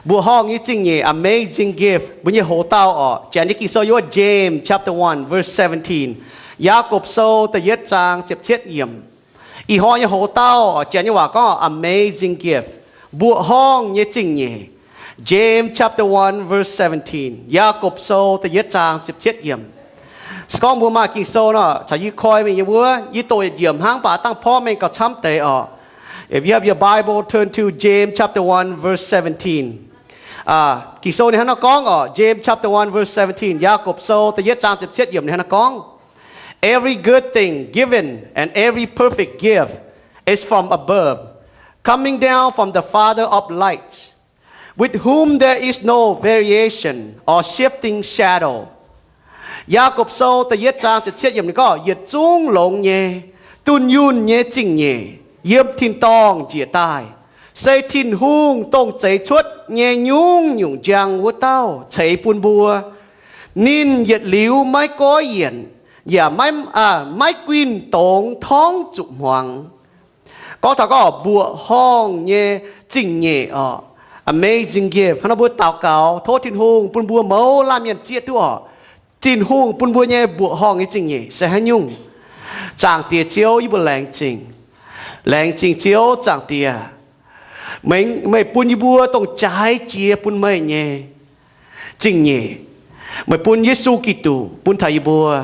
Mbuoqc horngh nyei zingh nyeic, amazing gift, mbuo nyei hoz dauh orqc, janx nyei Ging-Sou yiem wuov James chapter one verse seventeen, Yaagorpc Sou da'yietv zaang ziepc cietv yiemc. Ih hnoi nyei hoz dauh orqc, janx nyei waac gorngv amazing gift, mbuoqc horngh nyei zingh nyeic. James chapter one verse seventeen, Yaagorpc Sou da'yietv zaang ziepc cietv yiemc. Se gorngv mbuo maaih Ging-Sou nor, caux yie koi mingh yiem wuov. Yie doqc yietc yiemc hnangv, mv baac dangh porv mengh gauh camv deix orqc. If you have your Bible, turn to James chapter one verse seventeen. Ging-Sou ninh hnangv naaiv gorngv orqc, James chapter one verse seventeen, Yaagorpc Sou da'yietv zaang ziepc cietv yiemc ninh hnangv naaiv gorngv, Every good thing given and every perfect gift is from above, coming down from the Father of lights, with whom there is no variation or shifting shadow. Yaagorpc Sou da'yietv zaang ziepc cietv yiemc ninh gorngv, Yietc zungv longx nyei, dunh yunh nyei zingh nyeic yiem tin-dorngh njiec daaih, se Tin-Hungh, dongh zeix cuotv nyei nyungc-nyungc njang wuov dauh ceix bun mbuo. Ninh yietc liuz maiv goiv yienc, yaac maiv, maiv guinh dongz torngv zuqc hmuangx. Gorngv taux gorngv mbuoqc horngh nyei zingh nyeic orqc, amazing gift, hnangv nor mbuo daux gaux tov Tin-Hungh bun mbuo mouz laanh mienh zieqv duqv orqc, Tin-Hungh bun mbuo nyei mbuoqc horngh nyei zingh nyeic se haaix nyungc. Zaangc Diex Ziouv, yie mbuo laengz zingh. Laengz zingh Ziouv Zaangc Diex, meih bun yie mbuo dongh jaaix jiex bun meih nyei zingh nyeic. Meih bun Yesu Giduc bun taux yie mbuo.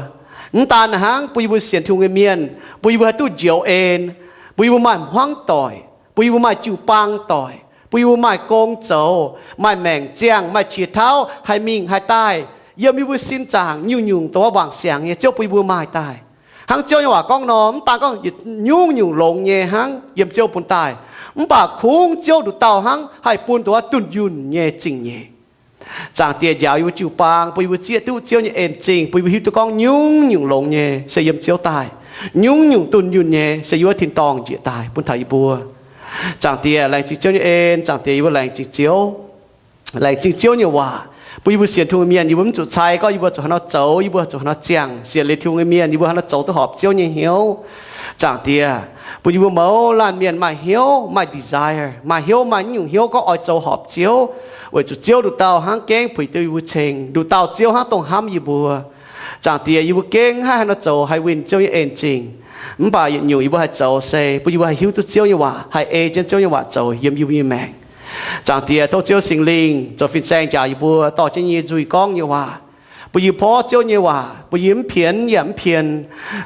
Mv daan hnangv, bun yie mbuo sienx Tin-Hungh nyei mienh, bun yie mbuo haih duqv njoux en, bun yie mbuo maaih hmuangv doic, bun yie mbuo maaih jiu-baang doic, bun yie mbuo maaih gong zoux, maaih maengc ziangh, maaih qiex tauv haih mingh haih daaih, yiem yie mbuo sin zaangc nyungc-nyungc dongh wuov wangc siangx nyei Ziouv bun yie mbuo maaih daaih. Hnangv Ziouv nyei waac gorngv nor, mv daan gorngv yietc nyungc-nyungc longx nyei hnangv yiem Ziouv bun daaih, mv baac kungx Ziouv nduqc dauh hnangv haih bun dongh wuov dunh yunh nyei zingh nyeic. Zaangc Diex, njaaux yie mbuo jiu-baang, bun yie mbuo zieqv duqv Ziouv nyei en-zingh, bun yie mbuo hiuv duqv gorngv nyungc-nyungc longx nyei se yiem Ziouv daaih, nyungc-nyungc dunh yunh nyei se yiem wuov tin-dorngh njiec daaih bun taux yie mbuo. Zaangc Diex, laengz zingh Ziouv nyei en. Zaangc Diex, yie mbuo laengz zingh Ziouv. Laengz zingh Ziouv nyei waac bun yie mbuo sienx Tin-Hungh mienh, yie mbuo mv zuqc cai gorngv yie mbuo zuqc haaix nor zoux, yie mbuo zuqc haaix nor ziangh. Sienx liuz Tin-Hungh nyei mienh, yie mbuo haaix nor zoux duqv horpc Ziouv nyei hnyouv. Zaangc Diex, bun yie mbuo mouz laanh mienh maaih hnyouv, maaih desire, maaih hnyouv, maaih nyungc hnyouv gorngv oix zoux horpc Ziouv, weic zuqc Ziouv nduqc dauh hnangv gengh puix duqv yie mbuo ceng, nduqc dauh Ziouv hnangv dongh hnamv yie mbuo. Zaangc Diex, yie mbuo gengh maiv haih haaix nor zoux haih win Ziouv nyei en-zingh. Mv baac yietc nyungc yie mbuo haih zoux se bun yie mbuo haih hiuv duqv Ziouv nyei waac, haih ei jienv Ziouv nyei waac zoux yiem yie mbuo nyei maengc. Zaangc Diex, tov Ziouv Singx Lingh zoux fin-saeng njaaux yie mbuo, dorh jienv yie nyei nzuih gorngv nyei waac, bun yie porv Ziouv nyei waac, bun yie mv pienx yaac mv pien,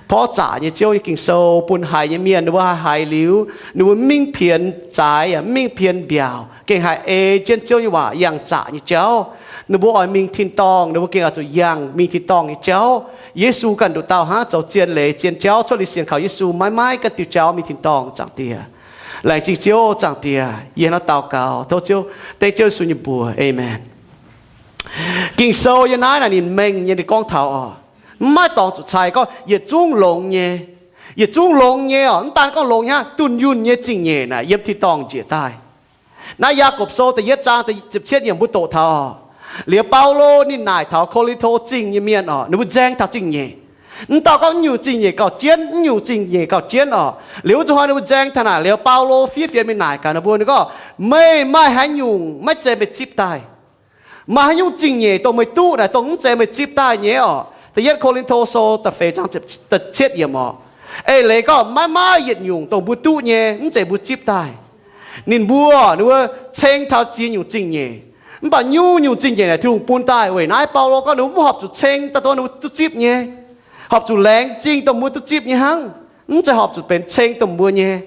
porv zaqc nyei Ziouv nyei Ging-Sou bun haiz nyei mienh ninh mbuo haih haiz liuz, ninh mbuo mv mingh pienx zaaix yaac mv mingh pienx mbiaauc, gengh haih ei jienv Ziouv nyei waac yangh zaqc nyei jauv. Ninh mbuo oix mingh tin-dorngh, ninh mbuo gengh oix zuqc yangh mingh tin-dorngh nyei jauv. Yesu ganh nduqc dauh hnangv zoux zien leiz zien jauv cuotv liuz sienx kaux Yesu, maiv maaih ganh diuh jauv mingh tin-dorngh. Zaangc Diex, laengz zingh Ziouv. Zaangc Diex, yie hnangv naaiv daux gaux tov Ziouv, dengv Ziouv Yesu nyei mbuox, aamen. Ging-Sou yiem naaiv naaic ninh mengh nyei, ninh gorngv taux oc, mv maaih dorngx zuqc cai gorngv yietc zungv longx nyei. Yietc zungv longx nyei oc, mv daan gorngv longx hnangv, dunh yunh nyei zingh nyeic naaic yiem tin-dorngh njiec daaih. Naaiv Yaagorpc Sou da'yietv zaang ziepc cietv yiemc mbuo doqc taux, liuz Baulo ninh naaic taux Ko^lin^to Zingh nyei mienh oc, ninh mbuo nzaeng taux zingh nyeic. Mv dauh gorngv mv nyungc zingh nyeic gauh jienv, mv nyungc zingh nyeic gauh jienv oc. Liuz wuov zuqc hnoi ninh mbuo nzaeng taux naaic liuz, Baulo fiev fienx mingh naaic gaax ninh mbuo, ninh gorngv, meih maaih haaix nyungc maiv zeiz meih zipv daaih? Maaih haaix nyungc zingh nyeic dongh meih duqv naaic, dongh mv zeiz meih zipv daaih nyei oc? Da'yietv Ko^lin^to Sou da'feix zaang da'cietv yiemc oc. Eix leiz gorngv maiv maaih yietc nyungc dongh mbuo duqv nyei mv zeiz mbuo zipv daaih. Ninh mbuo, ninh mbuo ceng taux ziex nyungc zingh nyeic, mv baac nyungc-nyungc zingh nyeic naaic Tin-Hungh bun daaih. Weic naaiv Baulo gorngv ninh mbuo mv horpc zuqc ceng daaih dongh ninh mbuo duqv zipv nyei, horpc zuqc laengz zingh dongh mbuo duqv zipv nyei hnangv, mv zeiz horpc zuqc benx ceng dongh mbuo nyei.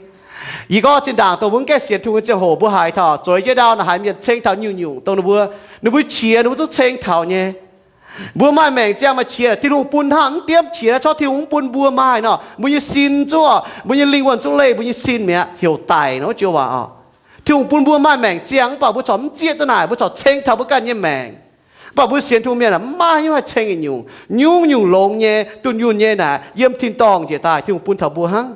Yie gorngv zinh ndaangc dongh mbuo mv gaengh sienx Tin-Hungh nyei ziangh hoc mbuo haiz taux zueiz jeiv ndau naaic haiz mienh ceng taux nyungc-nyungc dongh ninh mbuo, ninh mbuo qiex ninh mbuo zungv ceng taux nyei. Mbuo maaih maengc ziangh maaih qiex, Tin-Hungh bun hnangv. Mv diemv qiex naaiv corc Tin-Hungh mv bun mbuo maaih nor, mbuo nyei sin zungv, mbuo nyei lingh wuonh zungv leih, mbuo nyei sin mi'aqv, heuc daic nor, joux waac oc. Tin-Hungh bun mbuo maaih maengc ziangh mv baac mbuo corc mv zieqv duqv naaic, mbuo corc ceng taux mbuo ganh nyei maengc. Mv baac mbuo sienx Tin-Hungh mienh aah, maiv hiuv haih ceng yietc nyungc. Nyungc-nyungc longx nyei, dunh yunh nyei naaic yiem tin-dorngh njiec daaih Tin-Hungh bun taux mbuo hnangv.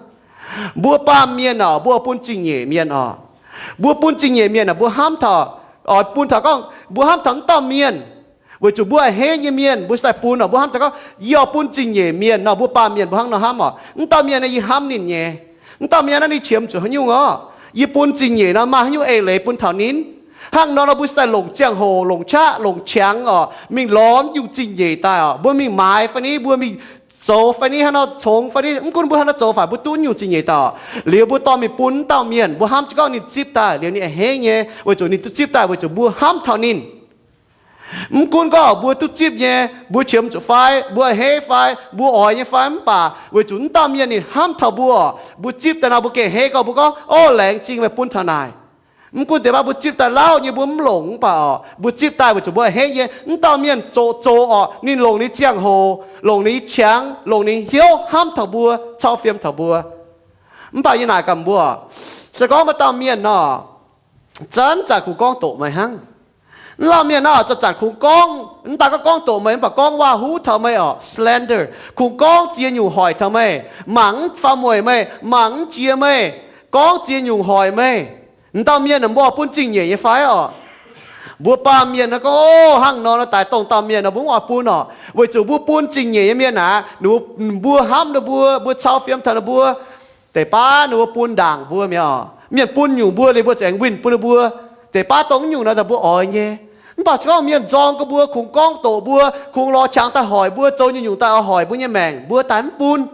Mbuo baamh mienh oc, mbuo bun zingh nyeic mienh oc. Mbuo bun zingh nyeic mienh aah, mbuo hnamv taux, oix bun taux gorngv mbuo hnamv taux mv dauh mienh, weic zuqc mbuo a'hneiv nyei mienh mbuo se daaih bun oc. Mbuo hnamv taux gorngv yie oix bun zingh nyeic mienh nor, mbuo baamh mienh mbuo hnangv nor hnamv oc, mv dauh mienh naaiv yie hnamv ninh nyei. Mv dauh mienh naaiv ninh qiemx zuqc haaix nyungc oc. Yie bun zingh nyeic nor maaih haaix nyungc eix leiz bun taux ninh? Hnangv nor nor mbuo se daaih longc ziangh hoc, longc qaqv, longc qangx oc, mingh lorz nyungc zingh nyeic daaih oc. Mbuo mingh maaiz fai ni, mbuo mingh zoux fai ni, hnangv nor congx fai ni, mv gunv mbuo hnangv nor zoux faix, mbuo duqv nyungc zingh nyeic daaih oc. Liuz mbuo dorh mingh bun wuov dauh mienh, mbuo hnamv jienv gorngv ninh zipv daaih liuz ninh a'hneiv nyei, weic zuqc ninh duqv zipv daaih weic zuqc mbuo hnamv taux ninh. Mv gunv gorngv mbuo duqv zipv nyei, mbuo qiemx zuqc fai, mbuo a'hneiv fai, mbuo oix nyei fai, mv baac weic zuqc wuov dauh mienh ninh hnamv taux mbuo, mbuo zipv daaih nor mbuo gengh a'hneiv gorngv, mbuo gorngv, Ov, laengz zingh meih bun taux naaic. Mv gunv deix baav mbuo zipv daaih lauh nyei mbuo mv longc, mv baac oc, mbuo zipv daaih weic zuqc mbuo a'hneiv nyei. Wuov dauh mienh zoqc zoqc oc, ninh longc ninh ziangh hoc, longc ninh qangx, longc ninh hnyouv hnamv taux mbuo, cau fiem taux mbuo. Mv baac yie naaic gaax mbuo, se gorngv maaih dauh mienh nor, zanc-zanc kungx gorngv doqc meih hnangv. Wuov lauh mienh nor, zanc-zanc kungx gorngv, mv daaih gorngv gorngv doqc meih, mv baac gorngv waac-huv taux meih oc, slander, kungx gorngv ziex nyungc hoic taux meih, mangc mv faaux mueic meih, mangc mv jiex meih, gorngv ziex nyungc hoic meih. Wuov dauh mienh mbuo oix bun zingh nyeic nyei fai oc? Mbuo baamh mienh nor gorngv, Ov, hnangv nor nor daaih dongh dauh mienh nor mbuo mv oix bun oc, weic zuqc mbuo bun zingh nyeic nyei mienh aqv, ninh mbuo, mbuo hnamv ninh mbuo, mbuo cau fiem taux ninh mbuo. Deix baav ninh mbuo bun ndaangc mbuo mi'aqv oc. Mienh bun nyungc mbuo liuz mbuo zuqc aengx winh bun ninh mbuo. Deix baav dongh nyungc nor daaih mbuo oix nyei. Mv baac se gorngv mienh nzorng gorx mbuo, kungx gorngv doqc mbuo, kungx lorz qangx daaih hoic mbuo, zoux nyungc-nyungc daaih oix hoic mbuo nyei maengc, mbuo daaih mv bun.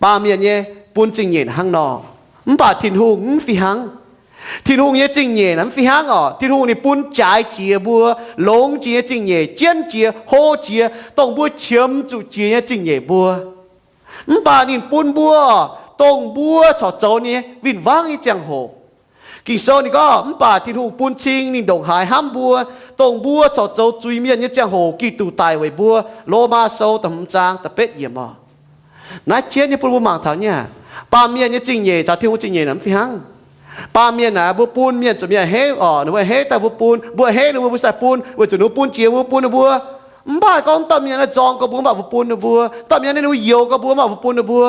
Baamh mienh nyei bun zingh nyeic hnangv nor, mv baac Tin-Hungh mv fih hnangv. Tin-Hungh nyei zingh nyeic naaic mv fih hnangv oc. Tin-Hungh ninh bun jaaix jiex mbuo, longx jiex nyei zingh nyeic, jienv jiex, hlo jiex, dongh mbuo qiemx zuqc jiex nyei zingh nyeic mbuo. Mv baac ninh bun mbuo dongh mbuo corc zoux nyei win-wangv nyei ziangh hoc. Ging-Sou ninh gorngv, mv baac Tin-Hungh bun cing ninh ndongc haaix hnamv mbuo, dongh mbuo corc zoux zuiz-mienh nyei ziangh hoc Giduc daic weic mbuo. Lomaa Sou da'hmz zaang da'betv yiemc oc. Naaiv jienv nyei bun mbuo mangc taux nyei aqv. Baamh mienh nyei zingh nyeic caux Tin-Hungh zingh nyeic naaic mv fih hnangv. Baamh mienh naaic, mbuo bun mienh zuqc mienh a'hneiv oc, ninh mbuo a'hneiv daaih mbuo bun, mbuo a'hneiv ninh mbuo, mbuo se daaih bun, weic zuqc ninh mbuo bun jiex mbuo bun ninh mbuo. Mv baac gorngv dauh mienh naaiv nzorng gorx mbuo, mv baac mbuo bun ninh mbuo. Dauh mienh naaiv ninh mbuo youx gorx mbuo, mv baac mbuo bun ninh mbuo.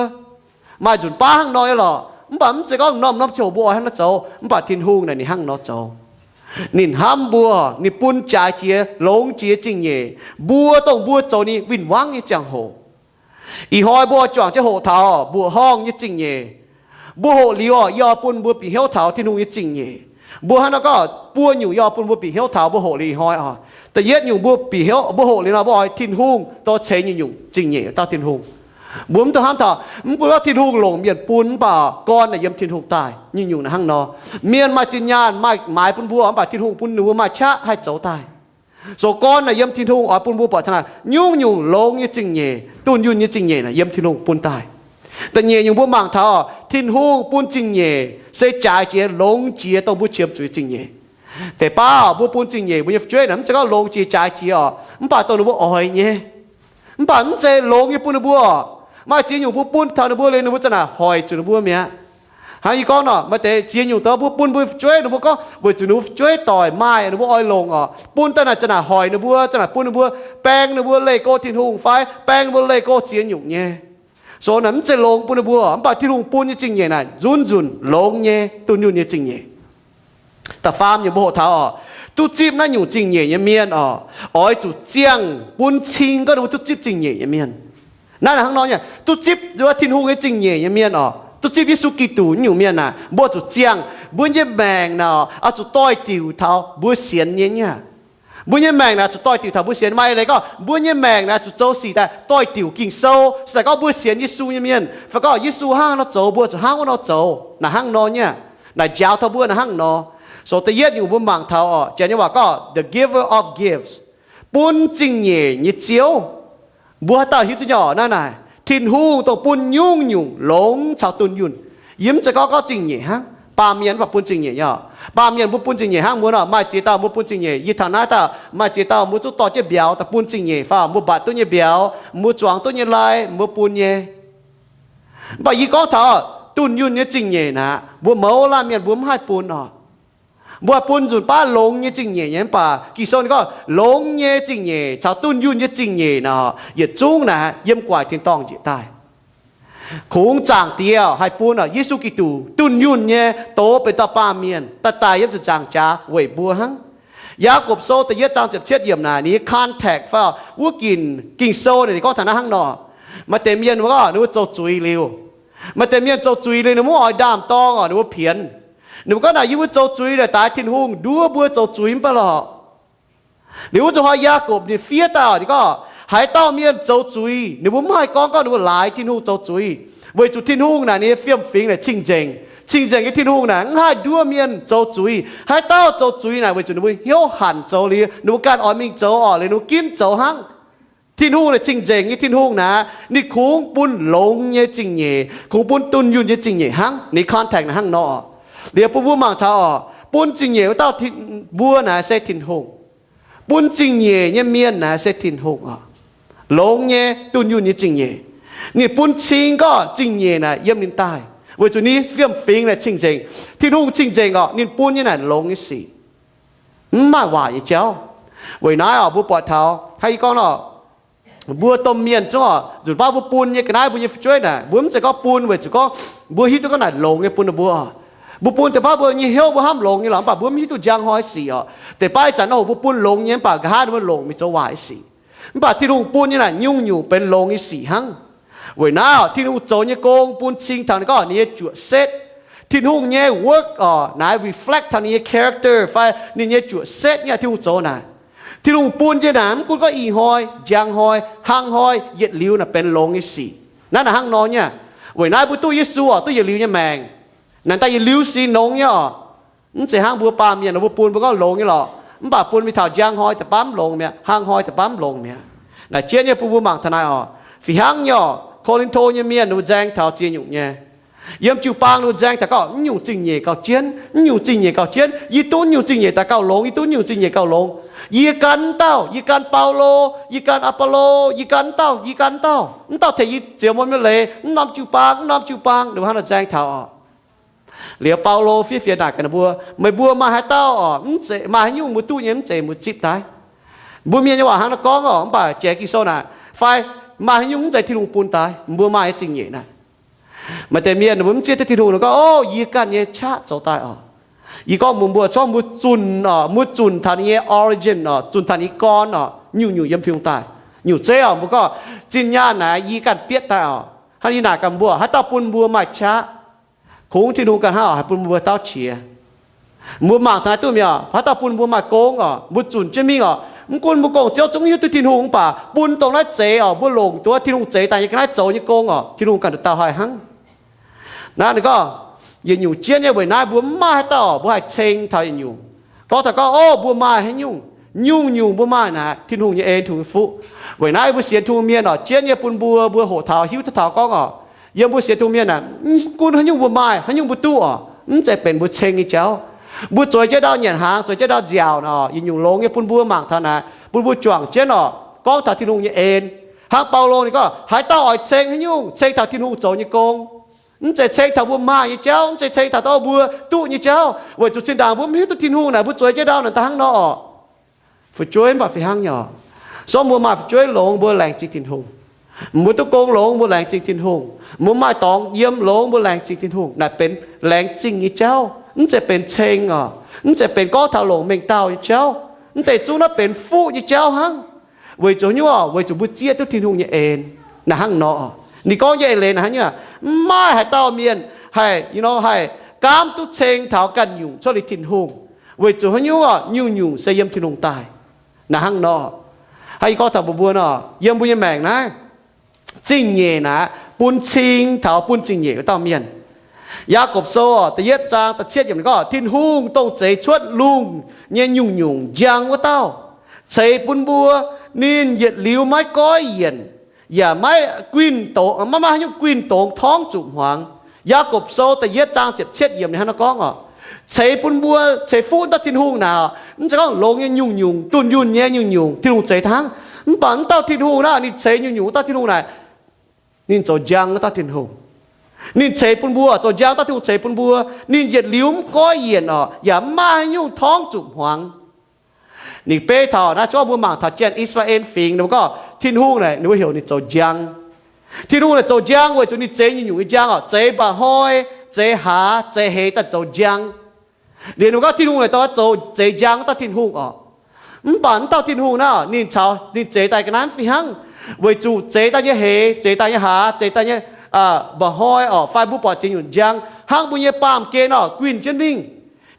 Maaih nzunc baav hnangv nor nyei lorqc, mv baac mv zeiz gorngv norm-norm ziangh hoc mbuo oix hnangv nor zoux. Mv baac Tin-Hungh naaic ninh hnangv nor zoux. Ninh hnamv mbuo, ninh bun jaaix jiex, longx jiex nyei zingh nyeic, mbuo dongh mbuo zoux nyei win-wangv nyei ziangh hoc. Ih hnoi mbuo oix juangc jienv hoqc taux mbuoqc horngh nyei zingh nyeic. Mbuo hoqc liuz oc, yie oix bun mbuo bieqc hnyouv taux Tin-Hungh nyei zingh nyeic. Mbuo hnangv nor gorngv buo nyungc yie oix bun mbuo bieqc hnyouv taux mbuo hoqc liuz ih hnoi oc. Da'yietv nyungc mbuo bieqc hnyouv, mbuo hoqc liuz nor mbuo oix Tin-Hungh dorh ceix nyungc-nyungc zingh nyeic dauh Tin-Hungh. Mbuo mv dungx hnamv taux, mv gunv gorngv Tin-Hungh longc mienh bun mv baac gorn naaic yiem Tin-Hungh daaih nyungc-nyungc naaic hnangv nor. Mienh maaih zinh nyaanh maaih maaiz bun mbuo, mv baac Tin-Hungh bun ninh mbuo maaih qaqv haih zoux daaih. Zoux gorn naaic yiem Tin-Hungh oix bun mbuo buatc taux naaic nyungc-nyungc longx nyei zingh nyeic, dunh yunh nyei zingh nyeic naaic yiem Tin-Hungh bun daaih. Da'nyeic nyungc mbuo mangc taux Tin-Hungh bun zingh nyeic se jaaix jiex longx jiex dongh mbuo qiemx zuqc nyei zingh nyeic. Deix baav mbuo bun zingh nyeic mbuo nyei fu'jueiv naaic mv zeiz gorngv longx jiex jaaix jiex oc, mv baac dongh ninh mbuo oix nyei. Mv baac mv zeiz longx nyei bun ninh mbuo oc. Maaih ziex nyungc mbuo bun taux ninh mbuo liuz ninh mbuo za'naaic hoic zuqc ninh mbuo mi'aqv. Hnangv yie gorngv nor, maaih deix ziex nyungc dongh mbuo bun mbuo fu'jueiv ninh mbuo gorngv weic zuqc ninh mbuo fu'jueiv doic maaih ninh mbuo oix longc oc, bun daaih naaic za'naaic hoic ninh mbuo, za'naaic bun ninh mbuo, baeng ninh mbuo leih go Tin-Hungh fai baeng ninh mbuo leih go ziex nyungc nyei. So naaic mv zeiz longx bun ninh mbuo, mv baac Tin-Hungh bun nyei zingh nyeic naaic nzunc nzunc longx nyei, dunh yunh nyei zingh nyeic. Da'faam nyungc mbuo hoqc taux oc, duqv zipv naaiv nyungc zingh nyeic nyei mienh oc, oix zuqc ziangh bun cing gorngv ninh mbuo duqv zipv zingh nyeic nyei mienh. Naaiv hnangv nor nyei, duqv zipv Tin-Hungh nyei zingh nyeic nyei mienh oc, duqv zipv Yesu Giduc nyungc mienh naaic, mbuo zuqc ziangh, mbuo nyei maengc naaic oix zuqc doix-diuc taux mbuo sienx nyei nyei. Mbuo nyei maengc naaic zuqc doix-diuc taux mbuo sienx. Maaih leiz gorngv mbuo nyei maengc naaic zuqc zoux sic daaih doix-diuc Ging-Sou, se daaih gorngv mbuo sienx Yesu nyei mienh, fai gorngv Yesu hnangv nor zoux mbuo zuqc hnangv wuov nor zoux, naaic hnangv nor nyei. Naaic njaaux taux mbuo naaic hnangv nor. So da'yietv nyungc mbuo mangc taux oc, Janx nyei waac gorngv the giver of gifts, bun zingh nyeic nyei Ziouv. Mbuo haaix dauh hiuv duqv nyei oc? Naaiv naaic Tin-Hungh dongh bun nyungc-nyungc longx caux dunh yunh. Yie mv zeiz gorngv gorngv zingh nyeic hnangv. Baamh mienh mv baac bun zingh nyeic nyei oc. Baamh mienh mbuo bun zingh nyeic hnangv. Mbuo nor maaih ziex dauh mbuo bun zingh nyeic. Yie taux naaiv dauh maaih ziex dauh mbuo zuqc dorh jienv mbiauz daaih bun zingh nyeic fai mbuo mbatc duqv nyei mbiauz, mbuo zuangx duqv nyei lai, mbuo bun nyei. Mv baac yie gorngv taux dunh yunh nyei zingh nyeic naaic, mbuo mouz laanh mienh mbuo mv haih bun oc. Mbuo haih bun nzunc baav longx nyei zingh nyeic nyei, mv baac Ging-Sou ninh gorngv longx nyei zingh nyeic caux dunh yunh nyei zingh nyeic nor, yietc zungv naaic yiem gu'nguaaic tin-dorngh njiec daaih. Kungx Zaangc Diex haih bun oc, Yesu Giduc dunh yunh nyei doz benx dauh baamh mienh daaih daic yiem ziepc nzaangc jaax weic mbuo hnangv. Yaagorpc Sou da'yietv zaang ziepc cietv yiemc naaic, ninh nyei context fai wuov ginc Ging-Sou naaic ninh gorngv taux naaiv hnangv nor. Maaih deix mienh wuov, ninh mbuo zoux zuiz liuz, maaih deix mienh zoux zuiz liuz ninh mbuo mv oix ndaam-dorng oc, ninh mbuo pienx. Ninh mbuo gorngv naaic, yie mbuo zoux zuiz naaic daix Tin-Hungh, nduov mbuo zoux zuiz mv baac lorqc. Liuz wuov zuqc hnoi Yaakopv ninh fiev daaih, ninh gorngv haaix dauh mienh zoux zuiz, ninh mbuo mv haih gorngv, gorngv ninh mbuo laaix Tin-Hungh zoux zuiz, weic zuqc Tin-Hungh naaic ninh nyei fiem-fingx naaic cing-nzengc. Cing-nzengc nyei Tin-Hungh naaic mv haih nduov mienh zoux zuiz. Haaix dauh zoux zuiz naaic, weic zuqc ninh mbuo hnyouv hanc zoux liuz, ninh mbuo ganh oix mingh zoux orqc, liuz ninh mbuo ginv zoux hnangv. Tin-Hungh naaic cing-nzengc nyei Tin-Hungh naaic, ninh kungx bun longx nyei zingh nyeic, kungx bun dunh yunh nyei zingh nyeic hnangv. Ninh context naaic hnangv nor. Liuz bun mbuo mangc taux orqc, bun zingh nyeic wuov dauh, mbuo naaic se Tin-Hungh. Bun zingh nyeic nyei mienh naaic se Tin-Hungh orqc. Longx nyei, dunh yunh nyei zingh nyeic. Ninh bun cing gorqv zingh nyeic naaic yiem ninh daaih, weic zuqc ninh fiem-fingx naaic cing-nzengc. Tin-Hungh cing-nzengc orqc, ninh bun nyei naaic longx nyei sic, mv maaih waaic nyei jauv. Weic naaiv orqc, mbuo buatc taux hnangv yie gorngv nor, mbuo domh mienh zungv orqc, nzunc baav mbuo bun nyei ga'naaiv, mbuo nyei fu'jueiv naaic, mbuo mv zeiz gorngv bun weic zuqc gorngv mbuo hiuv duqv gorngv naaic longx nyei bun ninh mbuo. Mbuo bun deix baav mbuo nyei hnyouv mbuo hnamv longx nyei lorqc, mv baac mbuo mv hiuv duqv njang hnoi sic orqc. Deix baav ih zanc nor hoc mbuo bun longx nyei, mv baac nqa'haav ninh mbuo longc mingh zoux waaic sic. Mv baac Tin-Hungh bun nyei naaic nyungc-nyungc benx longx nyei sic hnangv. Weic naaiv orqc, Tin-Hungh zoux nyei gong bun cing taux ninh gorngv ninh nyei juoqc setv. Tin-Hungh nyei work orqc, naaiv reflect taux ninh nyei character fai ninh nyei juoqc setv nyei. Tin-Hungh zoux naaic, Tin-Hungh bun nyei naaic mv gunv gorngv ih hnoi, njang hnoi, hnangv hnoi, yietc liuz naaic benx longx nyei sic. Naaiv naaic hnangv nor nyei. Weic naaiv mbuo duqv Yesu orqc, duqv yietc liuz nyei maengc. Naaic daaih yietc liuz sic nongx nyei orqc. Mv zeiz hnangv mbuo baamh mienh nor, mbuo bun mbuo gorngv longx nyei lorqc, mv baac bun mingh taux njang hnoi da'faanh mv longx mi'aqv, hnangv hnoi da'faanh mv longx mi'aqv. Naaic jienv nyei bun mbuo mangc taux naaic orqc, fih hnangv nyei orqc, Ko^lin^to nyei mienh ninh mbuo nzaeng taux ziex nyungc nyei. Yiem jiu-baang ninh mbuo nzaeng taux gorngv, mv nyungc zingh nyeic gauh jienv, mv nyungc zingh nyeic gauh jienv, yie duqv mv nyungc zingh nyeic daaih gauh longx, yie duqv mv nyungc zingh nyeic gauh longx. Yie gan mv dauh, yie gan Baulo, yie gan Apolo, yie gan mv dauh, yie gan mv dauh, mv dauh tengx yie zioux muonz nyei leiz, mv norm jiu-baang, mv norm jiu-baang, ninh mbuo hnangv nor nzaeng taux orqc. Liuz Baulo fiev fienx naaic gaax ninh mbuo, meih mbuo maaih haaix dauh orqc, mv zeiz maaih haaix nyungc mbuo duqv nyei mv zeiz mbuo zipv daaih. Mbuo mienh nyei waac hnangv nor gorngv orqc, mv baac jiex Ging-Sou naaic, fai maaih haaix nyungc mv zeiz Tin-Hungh bun daaih, mbuo maaih nyei zingh nyeic naaic. Maaih deix mienh mbuo mv zieqv duqv Tin-Hungh nor gorngv, o, yie ganh nyei qaqv zoux daaih orqc. Yie gorngv mbuox mbuo, corc mbuo zunc orqc, mbuo zunc taux ninh nyei origin orqc, zunc taux ninh nyei gorn orqc, nyungc-nyungc yiem Tin-Hungh daaih. Nyungc zeiv orqc, mbuo gorngv zinh nyaanh naaic yie ganh bietv daaih orqc. Hnangv yie naaic gaax mbuo, haaix dauh bun mbuo maaih qaqv? Kungx Tin-Hungh ganh hnangv orqc, haih bun mbuo dauh qiex. Mbuo mangc taux naaiv duqv mi'aqv, haaix dauh bun mbuo maaih gong orqc, mbuo zunc jienv mingh orqc. Mv gunv mbuo gong-ziouv zungv hiuv duqv Tin-Hungh mv baac bun dongh naaiv zeix orqc, mbuo longc duqv Tin-Hungh zeix daaih nyei ga'naaiv zoux nyei gong orqc, Tin-Hungh ganh nduqc dauh haih hnangv. Naaiv ninh gorngv, yietc nyungc jienv nyei weic naaiv mbuo mv maaih haaix dauh orqc, mbuo haih ceng taux yietc nyungc. Gorngv taux gorngv, o, mbuo maaih haaix nyungc, nyungc-nyungc mbuo maaih naaic Tin-Hungh nyei en, Tin-Hungh nyei fuqv. Weic naaiv mbuo sienx Tin-Hungh mienh orqc, jienv nyei bun mbuo, mbuo hoqc taux, hiuv duqv taux gorngv orqc, yiem mbuo sienx Tin-Hungh mienh naaic, mv gunv haaix nyungc mbuo maaih, haaix nyungc mbuo duqv orqc, mv zeiz benx mbuo ceng nyei jauv. Mbuo zueiz jienv ndau nyanc hnaangx, zueiz jienv ndau nziaauc nor, yietc nyungc longx nyei bun mbuo mangc taux naaic, bun mbuo juangc jienv orqc, gorngv taux Tin-Hungh nyei en. Hnangv Baulo ninh gorngv, haaix dauh oix ceng haaix nyungc, ceng taux Tin-Hungh zoux nyei gong. Mv zeiz ceng taux mbuo maaih nyei jauv, mv zeiz ceng taux dongh mbuo duqv nyei jauv, weic zuqc zinh ndaangc mbuo mv hiuv duqv Tin-Hungh naaic, mbuo zueiz jienv ndau naaic daaih hnangv nor orqc. Fu'jueiv mv baac fih hnangv nyei orqc. Sou mbuo maaih fu'jueiv longx, mbuo laengz zingh Tin-Hungh. Mbuo duqv gong longx, mbuo laengz zingh Tin-Hungh. Mbuo maaih dorngx yiem longx, mbuo laengz zingh Tin-Hungh. Naaic benx laengz zingh nyei jauv, mv zeiz benx ceng orqc, mv zeiz benx gorngv taux longc mengh dauh nyei jauv. Mv deix zungv naaiv benx fuqv nyei jauv hnangv. Weic zuqc haaix nyungc orqc? Weic zuqc mbuo zieqv duqv Tin-Hungh nyei en. Naaic hnangv nor orqc. Ninh gorngv nyei eix leiz naaic hnangv nyungc, mv maaih haaix dauh mienh haih, you know, haih gaamv duqv ceng taux ganh nyungc cuotv liuz Tin-Hungh. Weic zuqc haaix nyungc orqc? Nyungc-nyungc se yiem Tin-Hungh daaih. Naaic hnangv nor orqc. Hnangv yie gorngv taux mbuox mbuo nor, yiem mbuo nyei maengc naaiv, zingh nyeic naaic bun cing taux bun zingh nyeic wuov dauh mienh. Yaagorpc Sou orqc, da'yietv zaang da'cietv yiemc ninh gorngv, Tin-Hungh dongh zeix cuotv lungh nyei nyungc-nyungc njang wuov dauh, ceix bun mbuo, ninh yietc liuz maiv goiv yienc, yaac maiv guinh dongz, maiv maaih haaix nyungc guinh dongz torngv zuqc hmuangx. Yaagorpc Sou da'yietv zaang ziepc cietv yiemc ninh hnangv naaiv gorngv orqc, ceix bun mbuo, ceix fuqv wuov dauh Tin-Hungh naaic, mv zeiz gorngv longx nyei nyungc-nyungc, dunh yunh nyei nyungc-nyungc Tin-Hungh zeix hnangv. Mv baac wuov dauh Tin-Hungh naaic, ninh ceix nyungc-nyungc wuov dauh Tin-Hungh naaic, ninh zoux njang wuov dauh Tin-Hungh. Ninh ceix bun mbuo, zoux njang wuov dauh Tin-Hungh ceix bun mbuo, ninh yietc liuz mv goiv yienc orqc, yaac mv maaih haaix nyungc torngv zuqc hmuangx. Ninh beiv taux naaiv, gorngv mbuo mangc taux janx I^saa^laa^en Fingx, ninh mbuo gorngv Tin-Hungh naaic, ninh mbuo heuc ninh zoux njang. Tin-Hungh naaic zoux njang weic zuqc ninh zeix nyungc-nyungc nyei njang orqc, zeix mba'hnoi, zeix hlaax, zeix heix daaih zoux njang. Liuz ninh mbuo gorngv Tin-Hungh naaic dongh zoux zeix njang wuov dauh Tin-Hungh orqc. Mv baac wuov dauh Tin-Hungh naaic, ninh caux ninh zeix daaih ga'naaiv mv fih hnangv, weic zuqc zeix daaih nyei heix, zeix daaih nyei hlaax, zeix daaih nyei mba'hnoi orqc, fai mbuo buatc zeix nyungc njang, hnangv mbuo nyei baamh gen orqc, guinh jienv mingh.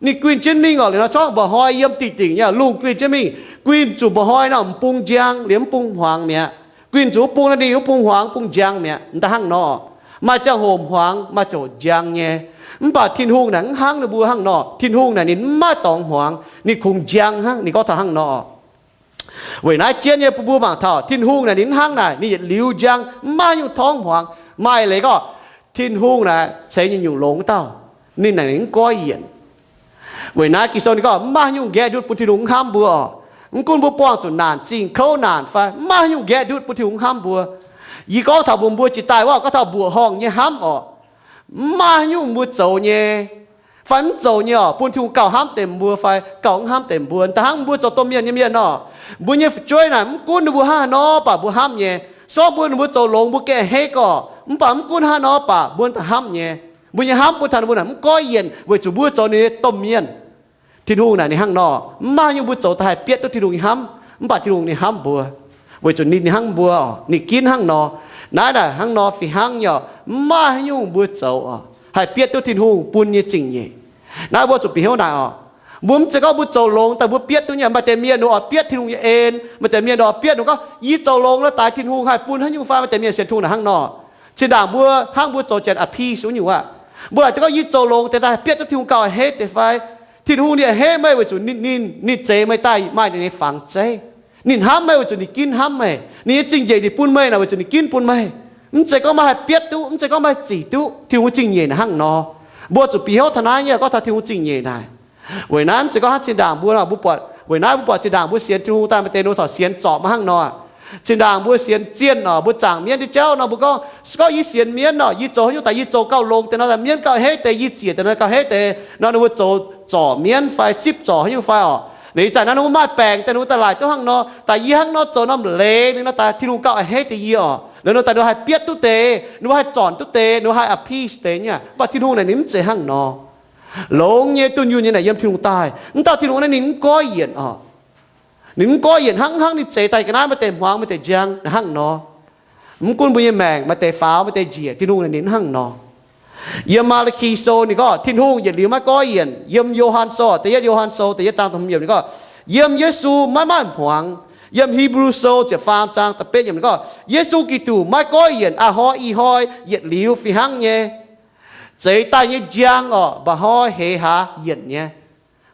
Ninh guinh jienv mingh orqc, liuz nor corngv mba'hnoi yiem dingc dingc nyei lungh guinh jienv mingh. Guinh zuqc mba'hnoi nor m'bung njang liuz m'bung hmuangx mi'aqv. Guinh zuqc wuov bung naaiv ninh wuov bung hmuangx, bung njang mi'aqv. M'daaih hnangv nor, maaih ziangh hoc hmuangx, maaih ziangh hoc njang nyei. Mv baac Tin-Hungh naaic mv hnangv ninh mbuo hnangv nor. Tin-Hungh naaic ninh mv maaih dorngx hmuangx, ninh kungx njang hnangv. Ninh gorngv taux hnangv nor. Weic naaiv jienv nyei bun mbuo mangc taux Tin-Hungh naaic ninh mv hnangv naaic, ninh yietc liuz njang, mv maaih haaix nyungc torngv hmuangx. Maaih leiz gorngv Tin-Hungh naaic ceix nyungc-nyungc longx wuov dauh, ninh naaic ninh mv goiv yienc. Weic naaiv Ging-Sou ninh gorngv mv maaih haaix nyungc nqaeqv ndutv bun Tin-Hungh mv hnamv mbuo oc. Mv gunv mbuo buangh zuqc naanc zingh kouv naanc fai mv maaih haaix nyungc nqaeqv ndutv bun Tin-Hungh mv hnamv mbuo. Yie gorngv taux mbuox mbuo jiex daaih wuov, gorngv taux mbuoqc horngh nyei hnamv oc. Mv maaih haaix nyungc mbuo zoux nyei fai mv zoux nyei oc, bun Tin-Hungh gauh hnamv deix mbuo fai gauh mv hnamv deix mbuo. Da'hnangv mbuo zoux domh mienh nyei mienh nor, mbuo nyei fu'jueiv naaic mv gunv ninh mbuo hnangv haaix nor baac mbuo hnamv nyei. Sortv mbuo ninh mbuo zoux longx mbuo gengh a'hneiv gorqv, mv baac mv gunv hnangv haaix nor baac mbuo da'hneiv hnamv nyei. Mbuo nyei hnamv bun taux ninh mbuo naaic mv goiv yienc weic zuqc mbuo zoux ninh nyei domh mienh. Tin-Hungh naaic ninh hnangv nor, mv maaih haaix nyungc mbuo zoux daaih haih bietv duqv Tin-Hungh nyei hnamv, mv baac Tin-Hungh ninh hnamv mbuo, weic zuqc ninh, ninh hnamv mbuo, ninh ginv hnangv nor. Naaiv naaic hnangv nor fih hnangv nyei oc. Mv maaih haaix nyungc mbuo zoux oc haih bietv duqv Tin-Hungh bun nyei zingh nyeic. Naaiv mbuo zuqc bieqc hnyouv naaic oc. Mbuo mv zeiz gorngv mbuo zoux longx daaih mbuo bietv duqv nyei. Maaih deix mienh ninh oix bietv Tin-Hungh nyei en, maaih deix mienh ninh oix bietv, ninh gorngv, yie zoux longx nor daaih Tin-Hungh haih bun haaix nyungc fai? Maaih deix mienh sienx Tin-Hungh naaic hnangv nor. Zinh ndaangc mbuo hnangv mbuo zoux janx appease wuov nyungc aqv. Mbuo laaic duqv gorngv yie zoux longx deix daaih bietv duqv Tin-Hungh gauh a'hneiv deix fai? Tin-Hungh ninh a'hneiv meih weic zuqc ninh, ninh, ninh zeix meih daaih maaih ninh nyei fangx zeiv. Ninh hnamv meih weic zuqc ninh ginv hnamv meih. Ninh nyei zingh njiec ninh bun meih naaic weic zuqc ninh ginv bun meih. Mv zeiz gorngv meih haih bietv duqv, mv zeiz gorngv meih haih zic duqv Tin-Hungh zingh nyeic naaic hnangv nor. Mbuo zuqc bieqc hnyouv taux naaiv nyei, gorngv taux Tin-Hungh zingh nyeic naaic. Weic naaiv mv zeiz gorngv hnangv zinh ndaangc mbuo, mbuo buatc, weic naaiv mbuo buatc zinh ndaangc mbuo sienx Tin-Hungh daaih maaih deix ninh corc sienx zorpc maiv hnangv nor. Zinh ndaangc mbuo sienx zienh oc, mbuo zaangc mienv nyei jauv nor, mbuo gorngv, se gorngv yie sienx mienv oc, yie zoux haaix nyungc daaih yie zoux gauh longx deix nor, mienv gauh a'hneiv deix, yie ziec deix nor gauh a'hneiv deix nor, ninh mbuo zoux zorc mienv fai sipv zorc haaix nyungc fai oc. Ninh ih zanc nor ninh mbuo maaih baengc daaih, ninh mbuo daaih laaic duqv hnangv nor, daaih yie hnangv nor zoux nor mv leiz ninh nor, daaih Tin-Hungh gauh a'hneiv deix yie oc. Liuz nor daaih ninh mbuo haih bietv duqv deix, ninh mbuo haih zornc duqv deix, ninh mbuo haih appease deix nyei. Mv baac Tin-Hungh naaic ninh mv zeiz hnangv nor. Longx nyei, dunh yunh nyei naaic yiem Tin-Hungh daaih. Mv dauh Tin-Hungh naaiv ninh mv goiv yienc oc. Ninh mv goiv yienc hnangv, hnangv ninh zeix daaih ga'naaiv maaih deix hmuangx maaih deix njang hnangv nor. Mv gunv mbuo nyei maengc maaih deix faaux maaih deix njiec, Tin-Hungh naaic ninh mv hnangv nor. Yiem Maa^li^ki Sou ninh gorngv Tin-Hungh yietc liuz maiv goiv yienc. Yiem Yo^han Sou, da'yietv Yo^han Sou da'yietv zaang da'hmz yiemc ninh gorngv, yiem Yesu maiv maaih hmuangx. Yiem Hipv^lu Sou ziepc faam zaang da'betv yiemc ninh gorngv, Yesu Giduc maiv goiv yienc, a'hnoi ih hnoi yietc liuz fih hnangv nyei. Zeix daaih nyei njang oc, mba'hnoi heix hlaax yienc nyei.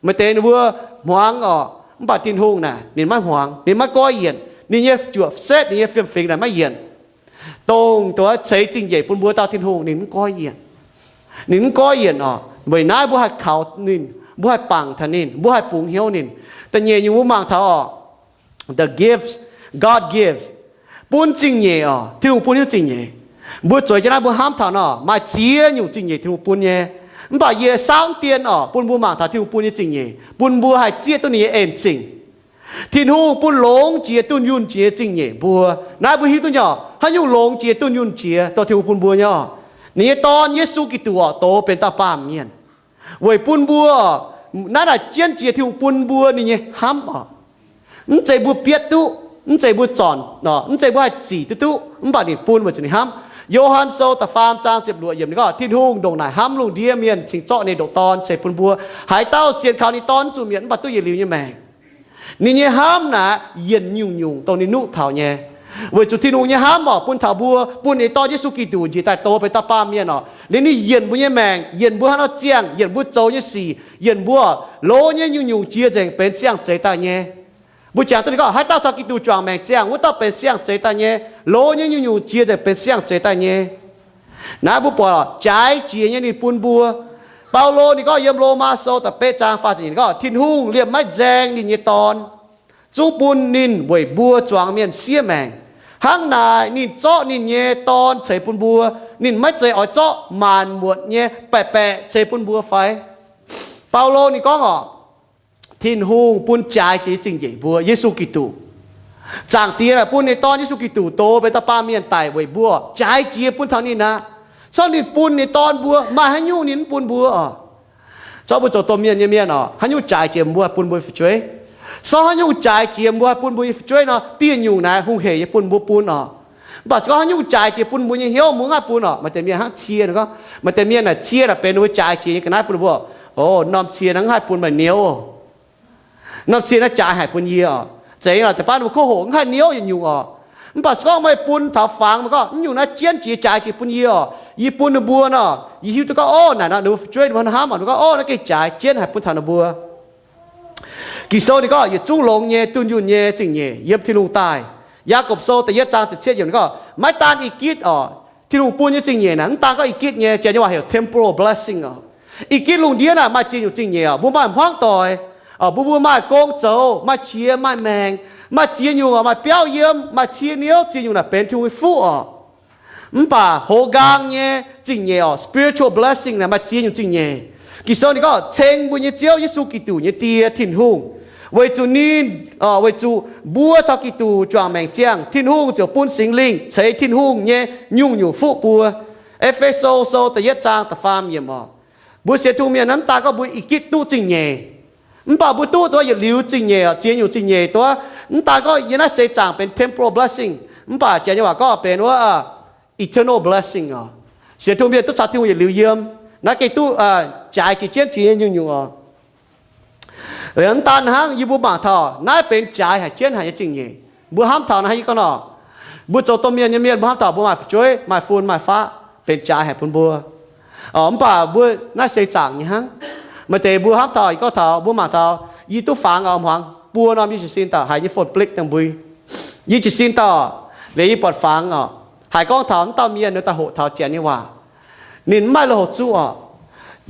Maaih deix ninh mbuo hmuangx oc, mv baac Tin-Hungh naaic ninh maiv hmuangx, ninh maiv goiv yienc. Ninh nyei juoqc setv, ninh nyei fiem-fingx naaic maiv yienc. Dongh, dongh ceix zingh njiec bun mbuo dauh Tin-Hungh ninh mv goiv yienc. Ninh mv goiv yienc oc. Weic naaiv mbuo haih kaux ninh, mbuo haih bangc taux ninh, mbuo haih bungx hnyouv ninh. Da'nyeic nyungc mbuo mangc taux oc, the gifts God gives, bun zingh nyeic oc. Tin-Hungh bun hnyouv zingh nyeic. Mbuo zueiz jienv naaiv mbuo hnamv taux nor, maaih ziex nyungc zingh nyeic Tin-Hungh bun nyei. Mv baac yie saauv dien oc, bun mbuo mangc taux Tin-Hungh bun nyei zingh nyeic, bun mbuo haih zieqv duqv ninh nyei en-zingh. Tin-Hungh bun longx jiex dunh yunh jiex zingh nyeic mbuo. Naaiv mbuo hiuv duqv nyei oc, haaix nyungc longx jiex dunh yunh jiex dongh Tin-Hungh bun mbuo nyei oc. Ninh nyei Dorn, Yesu Giduc oc, dox benx dauh baamh mienh weic bun mbuo. Naaiv naaic jienv jiex Tin-Hungh bun mbuo ninh nyei hnamv oc. Mv zeiz mbuo bietv duqv, mv zeiz mbuo zornc, mv zeiz mbuo haih zic duqv duqv, mv baac ninh bun weic zuqc ninh hnamv. Yo^han Sou da'faam zaang ziepc luoqc yiemc ninh gorngv, Tin-Hungh ndongc naaic hnamv lungh ndiev mienh cingx zorqv ninh ndoqc Dorn ceix bun mbuo. Haaix dauh sienx kaux ninh Dorn zuqc mietc mv baac duqv yietc liuz nyei maengc. Ninh nyei hnamv naaic yienc nyungc-nyungc dongh ninh nuqv taux nyei. Weic zuqc Tin-Hungh nyei hnamv oc, bun taux mbuo, bun ninh Dorn Yesu Giduc njiec daaih dox benx dauh baamh mienh oc. Liuz ninh yienc mbuo nyei maengc, yienc mbuo haaix nor ziangh, yienc mbuo zoux nyei sic, yienc mbuo loz nyei nyungc-nyungc jiex nzengc benx siang-zeix daaih nyei. Mbuo jangx duqv ninh gorngv, haaix dauh caux Giduc juangc maengc ziangh, wuov dauh benx siang-zeix daaih nyei. Loz nyei nyungc-nyungc jiex nzengc benx siang-zeix daaih nyei. Naaiv mbuo buatc jaaix jiex nyei ninh bun mbuo. Baulo ninh gorngv yiem Lomaa Sou da'betv zaang faah ziepc nyeic ninh gorngv, Tin-Hungh liemh maiv nzaeng ninh nyei Dorn, zungv bun ninh weic mbuo zuangx mienh siev maengc. Hnangv naaic ninh zorqv ninh nyei Dorn ceix bun mbuo. Ninh maiv zeiz oix zorqv maanc muotc nyei baeqc baeqc ceix bun mbuo fai? Baulo ninh gorngv oc, Tin-Hungh bun jaaix jiex zingh njiec mbuo, Yesu Giduc. Zaangc Diex bun ninh Dorn Yesu Giduc dox benx dauh baamh mienh daic weic mbuo, jaaix jiex bun taux ninh aqv. Corc ninh bun ninh Dorn mbuo, maaih haaix nyungc ninh mv bun mbuo oc? Corc mbuo zoux domh mienh nyei mienh oc, haaix nyungc jaaix jiex mbuo bun mbuo fu'jueiv? Corc haaix nyungc jaaix jiex mbuo bun mbuo nyei fu'jueiv nor, dieh nyungc naaiv hungh hec nyei bun mbuo bun oc. Mv baac se gorngv haaix nyungc jaaix jiex bun mbuo nyei hnyouv, mbuo mv haih bun orqc. Maaih deix mienh hnangv cie, gorngv maaih deix mienh naaic cie naaic benx ninh mbuo jaaix jiex nyei ga'naaiv bun mbuo. O, norm cie naaic mv haih bun meih niouz. Norm cie naaiv jaaix haic bun yie orqc. Zeiz lorqc, deix baav ninh mbuo kov hoqc mv haih niouz yietc nyungc orqc. Mv baac se gorngv meih bun taux fangx, meih gorngv, mv nyungc naaiv jienv jiex jaaix jiex bun yie orqc, yie bun ninh mbuo nor, yie hiuv duqv gorngv, o, naaic nor ninh mbuo fu'jueiv ninh mbuo hnamv orqc, ninh gorngv, o, naaiv gengh jaaix jienv haic bun taux ninh mbuo. Ging-Sou ninh gorngv yietc zungv longx nyei, dunh yunh nyei zingh nyeic yiem Tin-Hungh daaih. Yaagorpc Sou da'yietv zaang ziepc cietv yiemc ninh gorngv maiv daan i gitv orqc, Tin-Hungh bun nyei zingh nyeic naaic mv daan gorngv i gitv nyei, janx nyei waac heuc temporal blessing orqc. I gitv lungh ndiev naaic maaih ziex nyungc zingh nyeic orqc, mbuo maaih hmuangv doic, mbuo, mbuo maaih gong zoux, maaih qiex maaih maengc, maaih ziex nyungc orqc, maaih biauv yiem, maaih cie niouv, ziex nyungc naaic benx Tin-Hungh nyei fuqv orqc. Mv baac hoz nqaang nyei zingh nyeic orqc, spiritual blessing naaic maaih ziex nyungc zingh nyeic. Ging-Sou ninh gorngv ceng mbuo nyei Ziouv Yesu Giduc nyei Die, Tin-Hungh, weic zuqc ninh, weic zuqc mbuo caux Giduc juangc maengc ziangh, Tin-Hungh ziouc bun Singx Lingh ceix Tin-Hungh nyei nyungc-nyungc fuqv mbuo. E^fe^so Sou da'yietv zaang da'faam yiemc orqc. Mbuo sienx Tin-Hungh mienh naaiv mv daan gorngv mbuo i gitv duqv zingh nyeic, mv baac mbuo duqv duqv yietc liuz zingh nyeic orqc, ziex nyungc zingh nyeic duqv. Mv daan gorngv yiem naaiv seix zaangc benx temporal blessing, mv baac janx nyei waac gorngv benx wuov eternal blessing orqc. Sienx Tin-Hungh mienh duqv caux Tin-Hungh yietc liuz yiem. Naaiv gengh duqv jaaix jiex jienv jiex nyei nyungc-nyungc orqc. Mv daan hnangv, yie mbuo mangc taux naaiv benx jaaix haic jienv haic nyei zingh nyeic. Mbuo hnamv taux naaiv, yie gorngv nor, mbuo zoux domh mienh nyei mienh, mbuo hnamv taux mbuo maaih fu'jueiv, maaih fun, maaih faqv, benx jaaix haic bun mbuo. Mv baac mbuo naaiv seix zaangc nyei hnangv. Maaih deix mbuo hnamv taux, yie gorngv taux, mbuo mangc taux, yie duqv fangx orqc, hmuangx buo norm yie jiez sin dauh haiz nyei phone blikv dangh mbui. Yie jiez sin dauh, liuz yie buatc fangx orqc, haiz gorngv taux wuov dauh mienh ninh daaih hoqc taux janx nyei waac. Ninh mv maaih lui-houx zuqv orqc.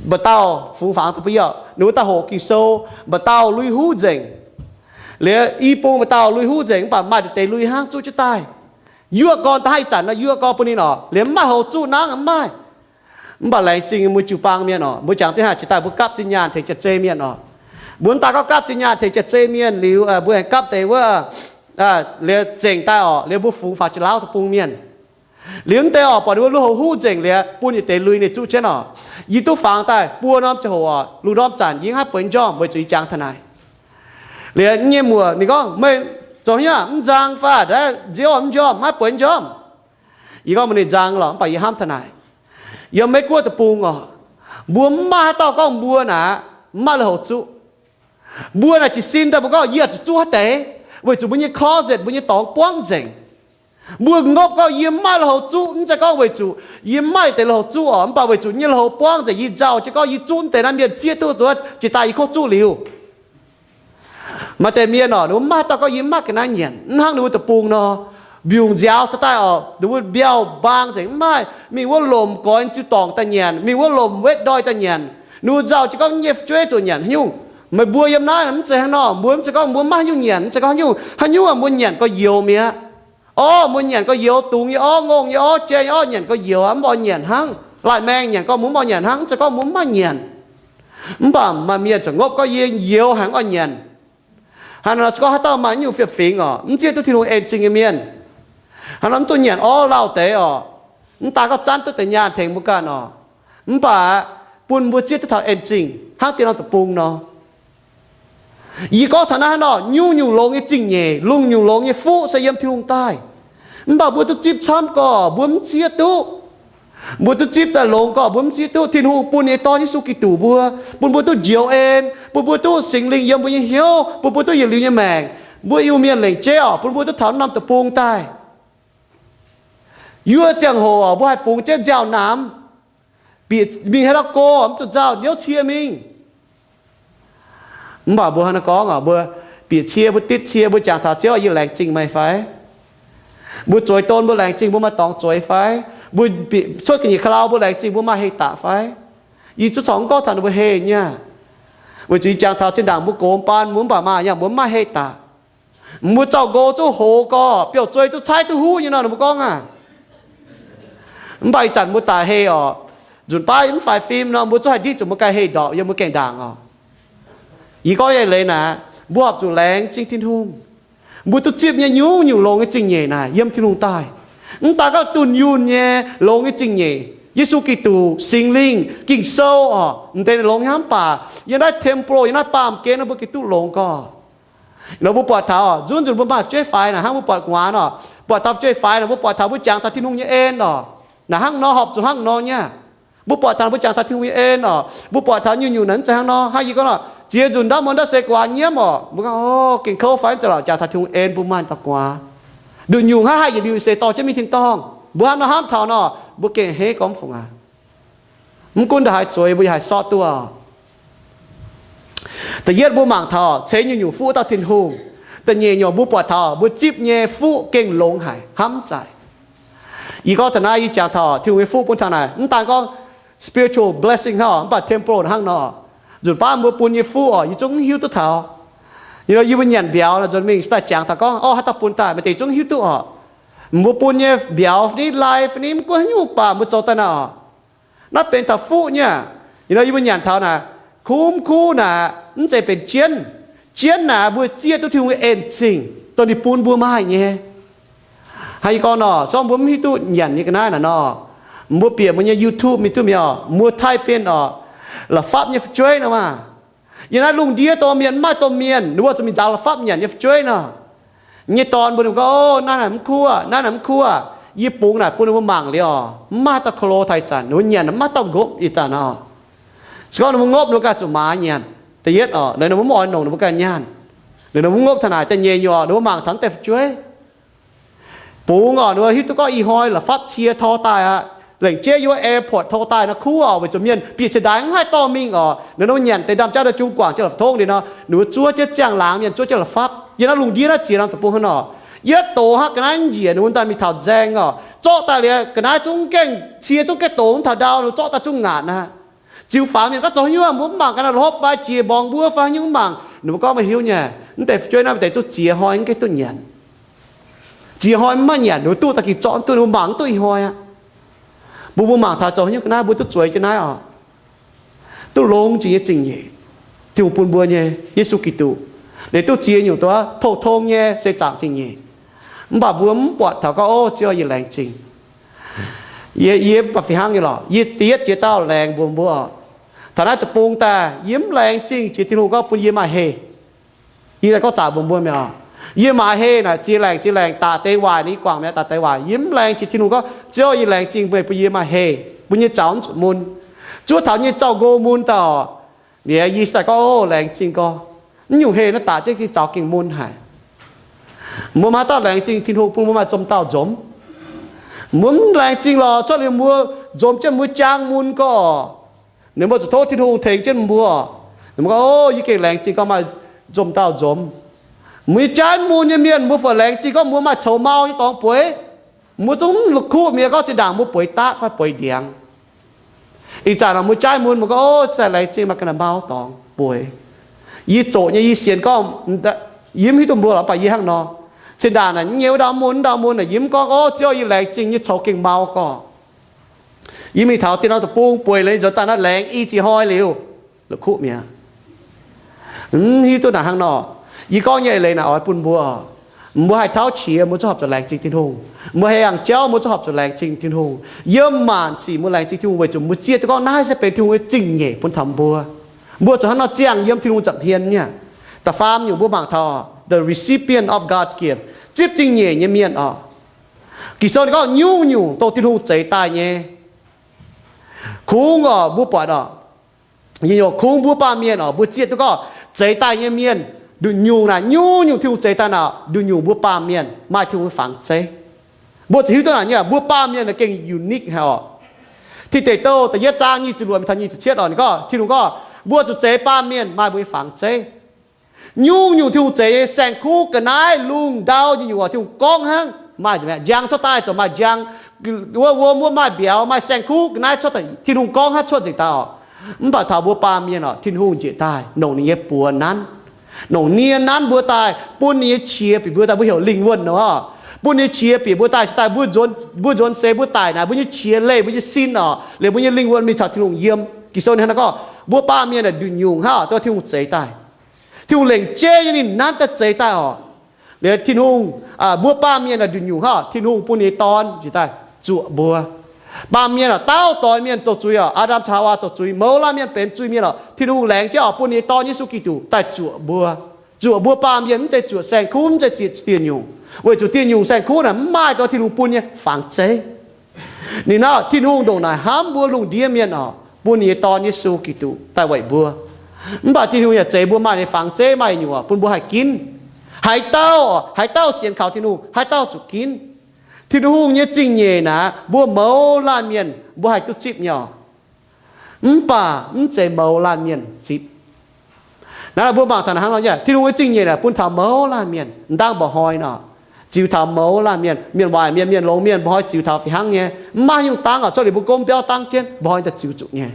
Mba'dauh fungx fangx daaih bun yie orqc, ninh mbuo daaih hoqc Ging-Sou, mba'dauh lui-huv nzengc. Liuz i bung mba'dauh lui-huv nzengc, mv baac maaih deix lui hnangv zuqv jienv daaih. Yuoqv gorn daaih ih zanc nor, yuoqv gorn bun ninh orqc, liuz mv maaih houx zuqv nangv, mv maaih. Mv baac laengz zingh mbuo jiu-baang mienh orqc, mbuo jangx deix haaix jiex daaih mbuo gapv zinh nyaanh tengx jaax-zei mienh orqc. Mbuo mv daan gorngv gapv zinh nyaanh tengx jaax-zei mienh liuz, mbuo aengx gapv deix wuov, liuz zengc daaih orqc, liuz mbuo fungx faaux jiex Laauv Deic-Bung mienh. Liuz mv deix orqc, buatc ninh mbuo lui-houx huv nzengc liuz, bun yietc deix lui ninh zuqv jienv orqc. Yie duqv fangx daaih buo norm ziangh hoc orqc, lungh ndorm zanc yie mv haih bueix njormh weic zuqc yie jangx taux naaic. Liuz nyei muoc ninh gorngv, meih zoux haaix nyungc mv nzang fai, nziouv mv njormh, mv haih bueix njormh. Yie gorngv mbuox ninh nzang lorqc, mv baac yie hnamv taux naaic, yiem Meiv Guoqv deic-bung orqc, mbuo mv maaih haaix dauh gorngv mbuo naaic mv maaih lui-houx zuqv. Mbuo naaic jiez sin daaih mbuo gorngv yie zuqc zuqv haaix deix, weic zuqc mbuo nyei closet, mbuo nyei dorngx buangv nzengc. Mbuo ngopv gorngv yie mv maaih lui-houx zuqv, mv zeiz gorngv weic zuqc yie mv maaih deix lui-houx zuqv orqc, mv baac weic zuqc nyei lui-houx buangv nzengc. Yie nzauh jienv gorngv yie zuqv deix naaiv mienh zieqv duqv duqv jiex daaih yie kov zuqv liuz. Maaih deix mienh orqc, ninh mbuo mv maaih dauh gorngv yie mv maaih ga'naaiv nyanc, mv hnangv ninh mbuo deic-bung nor. Mbiungc nziaaux taux daaih orqc, ninh mbuo mbiauh mbaang nzengc mv maaih, mingh wuov lomc goix ziux dorngc daaih nyanc, mingh wuov lomc wetv ndoih daaih nyanc. Ninh mbuo nzauh jienv gorngv nyei fu'jueiv zuqc nyanc haaix nyungc. Meih mbuo yiem naaiv mv zeiz hnangv nor, mbuo mv zeiz gorngv mbuo mv maaih haaix nyungc nyanc, mv zeiz gorngv haaix nyungc, haaix nyungc mbuo nyanc gorx-youz mi'aqv. Orv, mbuo nyanc gorx-youz, dungz nyei orv, ngongh nyei orv, jai nyei orv, nyanc gorx-youz aqv, mv oix nyanc hnangv. Laih maeng nyanc gorngv mbuo mv oix nyanc hnangv, mv zeiz gorngv mbuo mv maaih nyanc. Mv baac maaih mienh zuqc ngopv gorngv yie youz haic mv oix nyanc. Hnangv nor se gorngv haaix dauh maaih nyungc fiem-fingx orqc, mv zieqv duqv Tin-Hungh en zingh nyei mienh, hnangv nor mv dungx nyanc orv lauh deix orqc. Mv daan gorngv zanv duqv deix nyaanh tengx mbuo ganh orqc, mv baac bun mbuo zieqv duqv taux en zingh hnangv dieh norm deic-bung nor. Yie gorngv taux naaiv hnangv nor, nyungc-nyungc longx nyei zingh nyeic, lungh nyungc longx nyei fuqv se yiem Tin-Hungh daaih. Mv baac mbuo duqv zipv camv gorx mbuo mv zieqv duqv. Mbuo duqv zipv daaih longx gorx mbuo mv zieqv duqv. Tin-Hungh bun ninh nyei Dorn Yesu Giduc mbuo, bun mbuo duqv njoux en, bun mbuo duqv Singx Lingh yiem mbuo nyei hnyouv, bun mbuo duqv yietc liuz nyei maengc. Mbuo Iu-Mienh lengc jeiv orqc, bun mbuo duqv taux norm deic-bung daaih. Yuoqv ziangh hoc mbuo haih bungx jienv nziaaux-namx, bieqc mingh haaix dauh go mv zuqc nzauh, niouv cie mingh. Mv baac mbuo hnangv naaiv gorngv orqc, mbuo bieqc cie, mbuo ditv cie, mbuo jangx taux Ziouv, yie laengz zingh meih fai? Mbuo zueiz don, mbuo laengz zingh mbuo maaih dorngx zueiz fai? Mbuo cuotv ga'nyiec ka'lau, mbuo laengz zingh mbuo maaih heh daaih fai? Yie zuqc corc mv gorngv taux ninh mbuo heh nyei aqv, weic zuqc yie jangx taux zinh ndaangc mbuo gox baan mbuo mv baac maaih, yangh mbuo mv maaih heh daaih. Mbuo zauh nqox zuqc hoz gorx, biouv-zuei zuqc caaiv duqv huv nyei nor, ninh mbuo gorngv aqv. Mv baac ih zanc mbuo daic heh orqc, nzunc baav mv faix fim nor, mbuo zuqc haih ndiqv zuqc mbuo ganh heh ndorpc yiem mbuo gaengh ndaangc orqc. Yie gorngv nyei leiz naaic, mbuo horpc zuqc laengz zingh Tin-Hungh. Mbuo duqv zipv nyei nyungc-nyungc longx nyei zingh nyeic naaic yiem Tin-Hungh daaih. Mv daan gorngv dunh yunh nyei longx nyei zingh nyeic, Yesu Giduc, Singx Lingh, Ging-Sou orqc, m'deix longx nyei hnangv, mv baac yiem naaiv temporal, yiem naaiv baamh gen nor mbuo gengh duqv longx gorx. Nor mbuo buatc taux nzunc nzunc mbuo maaih fu'jueiv faix naaic hnangv mbuo buatc gu'nguaaz oc, buatc taux fu'jueiv faix naaic mbuo buatc taux mbuo jangx taux Tin-Hungh nyei en oc. Naaic hnangv nor horpc zuqc hnangv nor nyei. Mbuo buatc taux mbuo jangx taux Tin-Hungh nyei en oc, mbuo buatc taux nyungc-nyungc naaic mv zeiz hnangv nor. Hnangv yie gorngv oc, ziex nzunc ndau muonz ndau seix gu'nguaaz nyiemv oc, mbuo gorngv, o, gengh kouv fai mv zeiz lorqc, jangx taux Tin-Hungh en bun maaih dauh gu'nguaaz. Nduqc nyungc hnangv haih yietc liuz seix dorh jienv mingh tin-dorngh. Mbuo hnangv nor hnamv taux nor, mbuo gengh a'hneiv gorngv mv fungc aqv. Mv gunv ndongc haaix zueiz mbuo yaac haih sortv duqv oc. Da'yietv mbuo mangc taux ceix nyungc-nyungc fuqv dauh Tin-Hungh. Da'nyeic nyungc mbuo buatc taux mbuo zipv nyei fuqv gengh longx haic hnamv mv zaic. Yie gorngv taux naaiv yie jangx taux Tin-Hungh nyei fuqv bun taux naaic, mv daan gorngv spiritual blessing hnangv mv baac temporal hnangv nor. Nzunc baav mbuo bun nyei fuqv oc, yie zungv mv hiuv duqv taux. Yie nor yie mbuo nyanc mbiauz nor nzuonx mingh se daaih jangx taux gorngv, o, haaix dauh bun daaih, maaih deix zungv hiuv duqv oc. Mbuo bun nyei mbiauz fai ni, lai fai ni, mv gunv haaix nyungc baac mbuo zoux daaih naaiv oc. Naaiv benx taux fuqv nyei. Yie nor yie mbuo nyanc taux naaic, kuv mv kuv naaic mv zeiz benx jienv. Jienv naaic mbuo zieqv duqv Tin-Hungh nyei en-zingh dongh ninh bun mbuo maaih nyei. Hnangv yie gorngv nor, se gorngv mbuo mv hiuv duqv nyanc nyei ga'naaiv naaic nor, mbuo bieqc mbuo nyei YouTube mingh duqv mi'aqv, mbuo type in oc, la'fapv nyei fu'jueiv nor maah. Yiem naaiv lungh ndiev domh mienh mv maaih domh mienh ninh mbuo zuqc mingh nzaaux la'fapv nyanc nyei fu'jueiv nor. Nyei dorn mbuo ninh gorngv, o, naaiv naaic mv kuv, naaiv naaic mv kuv. Yie bungx naaic bun ninh mbuo mangc liuz oc, mv maaih dauh ko lo taaih zanc, ninh mbuo nyanc mv maaih dauh ngopv ih zanc oc. Se gorngv ninh mbuo ngopv ninh mbuo ganh zuqc maaiz nyanc. Da'yietv oc, ninh mbuo mv oix nongc ninh mbuo ganh nyaanh. Ninh mbuo ngopv taux naaic da'nyeic nyungc oc, ninh mbuo mangc taux mv deix fu'jueiv. Bungx oc, ninh mbuo hiuv duqv gorngv ih hnoi la'fapv cie tor daaih aqv. Lengc jeiv yiem airport tor daaih nor kuv oc, weic zuqc mienh bieqc cingx daaih mv haih dorh mingh oc. Ninh mbuo nyanc deix ndaamv-jaav daaih jung guangc jienv la'fapv tongv liuz nor, ninh mbuo zuov jienv ziangh laangz mienh zuov jienv la'fapv. Yiem naaiv lungh ndiev naaiv ziex norm deic-bung hnangv nor. Yietv doz hnangv ga'naaiv njiec ninh mbuo daaih mingh taux nzaeng oc. Zorqv daaih liuz ga'naaiv zungv gaengh cie zungv gaengh doz mv taux ndau, ninh mbuo zorqv daaih zungv ngaatc aqv. Ziux fangx mienh gorngv zoux haaix nyungc mbuo mv mangc ga'naaiv la'hopv fai jiex mborngz mbuov fai haaix nyungc mv mangc. Ninh mbuo gorngv meih hiuv nyei, mv deix fu'jueiv naaiv maaih deix zungv ziex hnoi mv gaengh duqv nyanc. Ziex hnoi mv maaih nyanc, ninh mbuo duqv daaih gih zorqv duqv, ninh mbuo mangc mv duqv ih hnoi aqv. Mbuo mbuo mangc taux zoux haaix nyungc ga'naaiv mbuo duqv zueiz jienv naaiv oc. Duqv longx jiex nyei zingh nyeic, Tin-Hungh bun mbuo nyei Yesu Giduc. Ninh duqv ziex nyungc duqv pou-tong nyei seix zaangc zingh nyeic. Mv baac mbuo mv buatc taux gorngv, o, Ziouv, yie laengz zingh. Yie, yie mv baac fih hnangv nyei lorqc, yie da'yietv jiex dauh laengz mbuox mbuo oc. Taux naaiv deic-bung daaih yie mv laengz zingh jiex Tin-Hungh gorngv bun yie maaih heh. Yie daaih gorngv zaqc mbuox mbuo mi'aqv oc. Yie maaiz heh naaic ziex laengc ziex laengc daaih deix waaic, ninh guangc mi'aqv, daaih deix waaic. Yie mv laengz jiex Tin-Hungh gorngv, Ziouv, yie laengz zingh meih bun yie maaih heh, bun yie zaux mv zuqc mun. Zuov taux nyei zaux nqo mun daaih oc, liuz yie daaih gorngv, o, laengz zingh gorx, mv nyungc heh naaiv daaih zieqv zingh zaux gengh mun haic. Mbuo maiv dauh laengz zingh Tin-Hungh bun mbuo maaih zomh dauh nzomz. Mbuo mv laengz zingh lorqc, cuotv liuz mbuo nzomz jienv mbuo jaang mun gorx, ninh mbuo zuqc tov Tin-Hungh tengx jienv mbuo. Ninh mbuo gorngv, o, yie gengh laengz zingh gorngv maaih nzomh dauh nzomz. Mbuo nyei jaaiv mun nyei mienh, mbuo fai laengz zingh gorngv mbuo maaih coux mau nyei dorngx bueix. Mbuo zungv la'kuqv mi'aqv gorngv zinh ndaangc mbuo bueix daatv fai bueix ndiangx. Ih zanc mbuo jaaiv mun, mbuo gorngv, o, se laengz zingh maaih ga'naaiv mau dorngx bueix. Yie zoqc nyei, yie sienx gorngv, yie mv hiuv duqv mbuo lorqc, mv baac yie hnangv nor. Zinh ndaangc naaic nyei wuov ndau mun, ndau mun naaic yie mv gorngv, o, Ziouv, yie laengz zingh nyei coux gengh mau gorx. Yie mingh taux dieh norm deic-bung bueix liuz nzuonx daaih naaiv laengz i ziex hnoi liuz, la'kuqv mi'aqv. Mv hiuv duqv naaic hnangv nor. Yie gorngv nyei eix leiz naaic oix bun mbuo, mbuo haih tauv qiex mbuo zungv horpc zuqc laengz zingh Tin-Hungh. Mbuo haih yangh jauv mbuo zungv horpc zuqc laengz zingh Tin-Hungh. Yiem maanc sic mbuo laengz zingh Tin-Hungh weic zuqc mbuo zieqv duqv gorngv naaiv se benx Tin-Hungh nyei zingh nyeic bun taux mbuo. Mbuo zuqc hnangv nor ziangh yiem Tin-Hungh nza'hmien nyei. Da'faam nyungc mbuo mangc taux the recipient of God's gift, zipv zingh nyeic nyei mienh oc. Ging-Sou ninh gorngv nyungc-nyungc dongh Tin-Hungh zeix daaih nyei. Kungx oc, mbuo buatc oc, kungx mbuo baamh mienh oc, mbuo zieqv duqv gorngv zeix daaih nyei mienh nduqc nyungc naaic, nyungc-nyungc Tin-Hungh zeix daaih naaic, nduqc nyungc mbuo baamh mienh maaih Tin-Hungh nyei fangx zeiv. Mbuo zuqc hiuv duqv naaic nyei, mbuo baamh mienh naaic gengh unique haic oc. Tin Deic Douh da'yietv zaang nyic ziepc luoqc mingh taux nyic ziepc cietv oc, ninh gorngv, Tin-Hungh gorngv mbuo zuqc zeix baamh mienh maaih mbuo nyei fangx zeiv. Nyungc-nyungc Tin-Hungh zeix nyei, saeng-kuv, ga'naaiv, lungh ndau, nyungc-nyungc oc, Tin-Hungh gorngv hnangv maaih nzengc mi'aqv. Njang cuotv daaih ziouc maaih njang, wuov wuom wuov maaih mbiauz, maaih saeng-kuv, ga'naaiv cuotv daaih, Tin-Hungh gorngv hnangv cuotv nzengc daaih oc. Mv baac taux mbuo baamh mienh oc, Tin-Hungh njiec daaih longc ninh nyei buoz nanv, longc nie nanv mbuo daaih, bun ninh nyei qiex bieqc mbuo daaih, mbuo heuc lingh wuonh nor. Bun ninh nyei qiex bieqc mbuo daaih, cingx daaih mbuo nzuonx, mbuo nzuonx seix mbuo daic naaic, mbuo nyei qiex leih mbuo nyei sin oc, liuz mbuo nyei lingh wuonh mingh caux Tin-Hungh yiem. Ging-Sou ninh hnangv naaiv gorngv, mbuo baamh mienh naaic nduqc nyungc hnangv oc, dongh Tin-Hungh zeix daaih. Tin-Hungh lengc jeiv nyei ninh nanv daaih zeix daaih oc. Liuz Tin-Hungh, mbuo baamh mienh naaic nduqc nyungc hnangv oc, Tin-Hungh bun ninh nyei Dorn njiec daaih zuoqc mbuo. Baamh mienh oc, dauh doix mienh zoux zuiz oc, Aa^ndam caux Haawaa zoux zuiz, mouz laanh mienh benx zuiz-mienh oc, Tin-Hungh laengz jienv oc, bun ninh nyei Dorn Yesu Giduc daaih zuoqc mbuo. Zuoqc mbuo baamh mienh mv zeiz zuoqc saeng-kuv, mv zeiz zuoqc dieh nyungc, weic zuqc dieh nyungc saeng-kuv naaic mv maaih dongh Tin-Hungh bun nyei fangx zeiv. Ninh naaiv Tin-Hungh ndongc naaic hnamv mbuo lungh ndiev mienh oc, bun ninh nyei Dorn Yesu Giduc daaih weic mbuo. Mv baac Tin-Hungh yaac zeiz mbuo maaih ninh fangx zeiv maaih nyungc bun mbuo haih ginv. Haaix dauh, haaix dauh sienx kaux Tin-Hungh, haaix dauh zuqc ginv. Tin-Hungh nyei zingh nyeic naaic mbuo mouz laanh mienh mbuo haih duqv zipv nyei oc. Mv baac mv zeiz mouz laanh mienh zipv. Naaiv mbuo mangc taux hnangv nor, Tin-Hungh nyei zingh nyeic naaic bun taux mouz laanh mienh, mv dangv mba'hnoi nor, ziux taux mouz laanh mienh, mienh waaic mienh, mienh longx mienh, mba'hnoi ziux taux fih hnangv nyei. Mv maaih nyungc dangv oc, zorqv liuz mbuo gomv biauv dangv jienv, mba'hnoi daaih ziux zuqc nyei.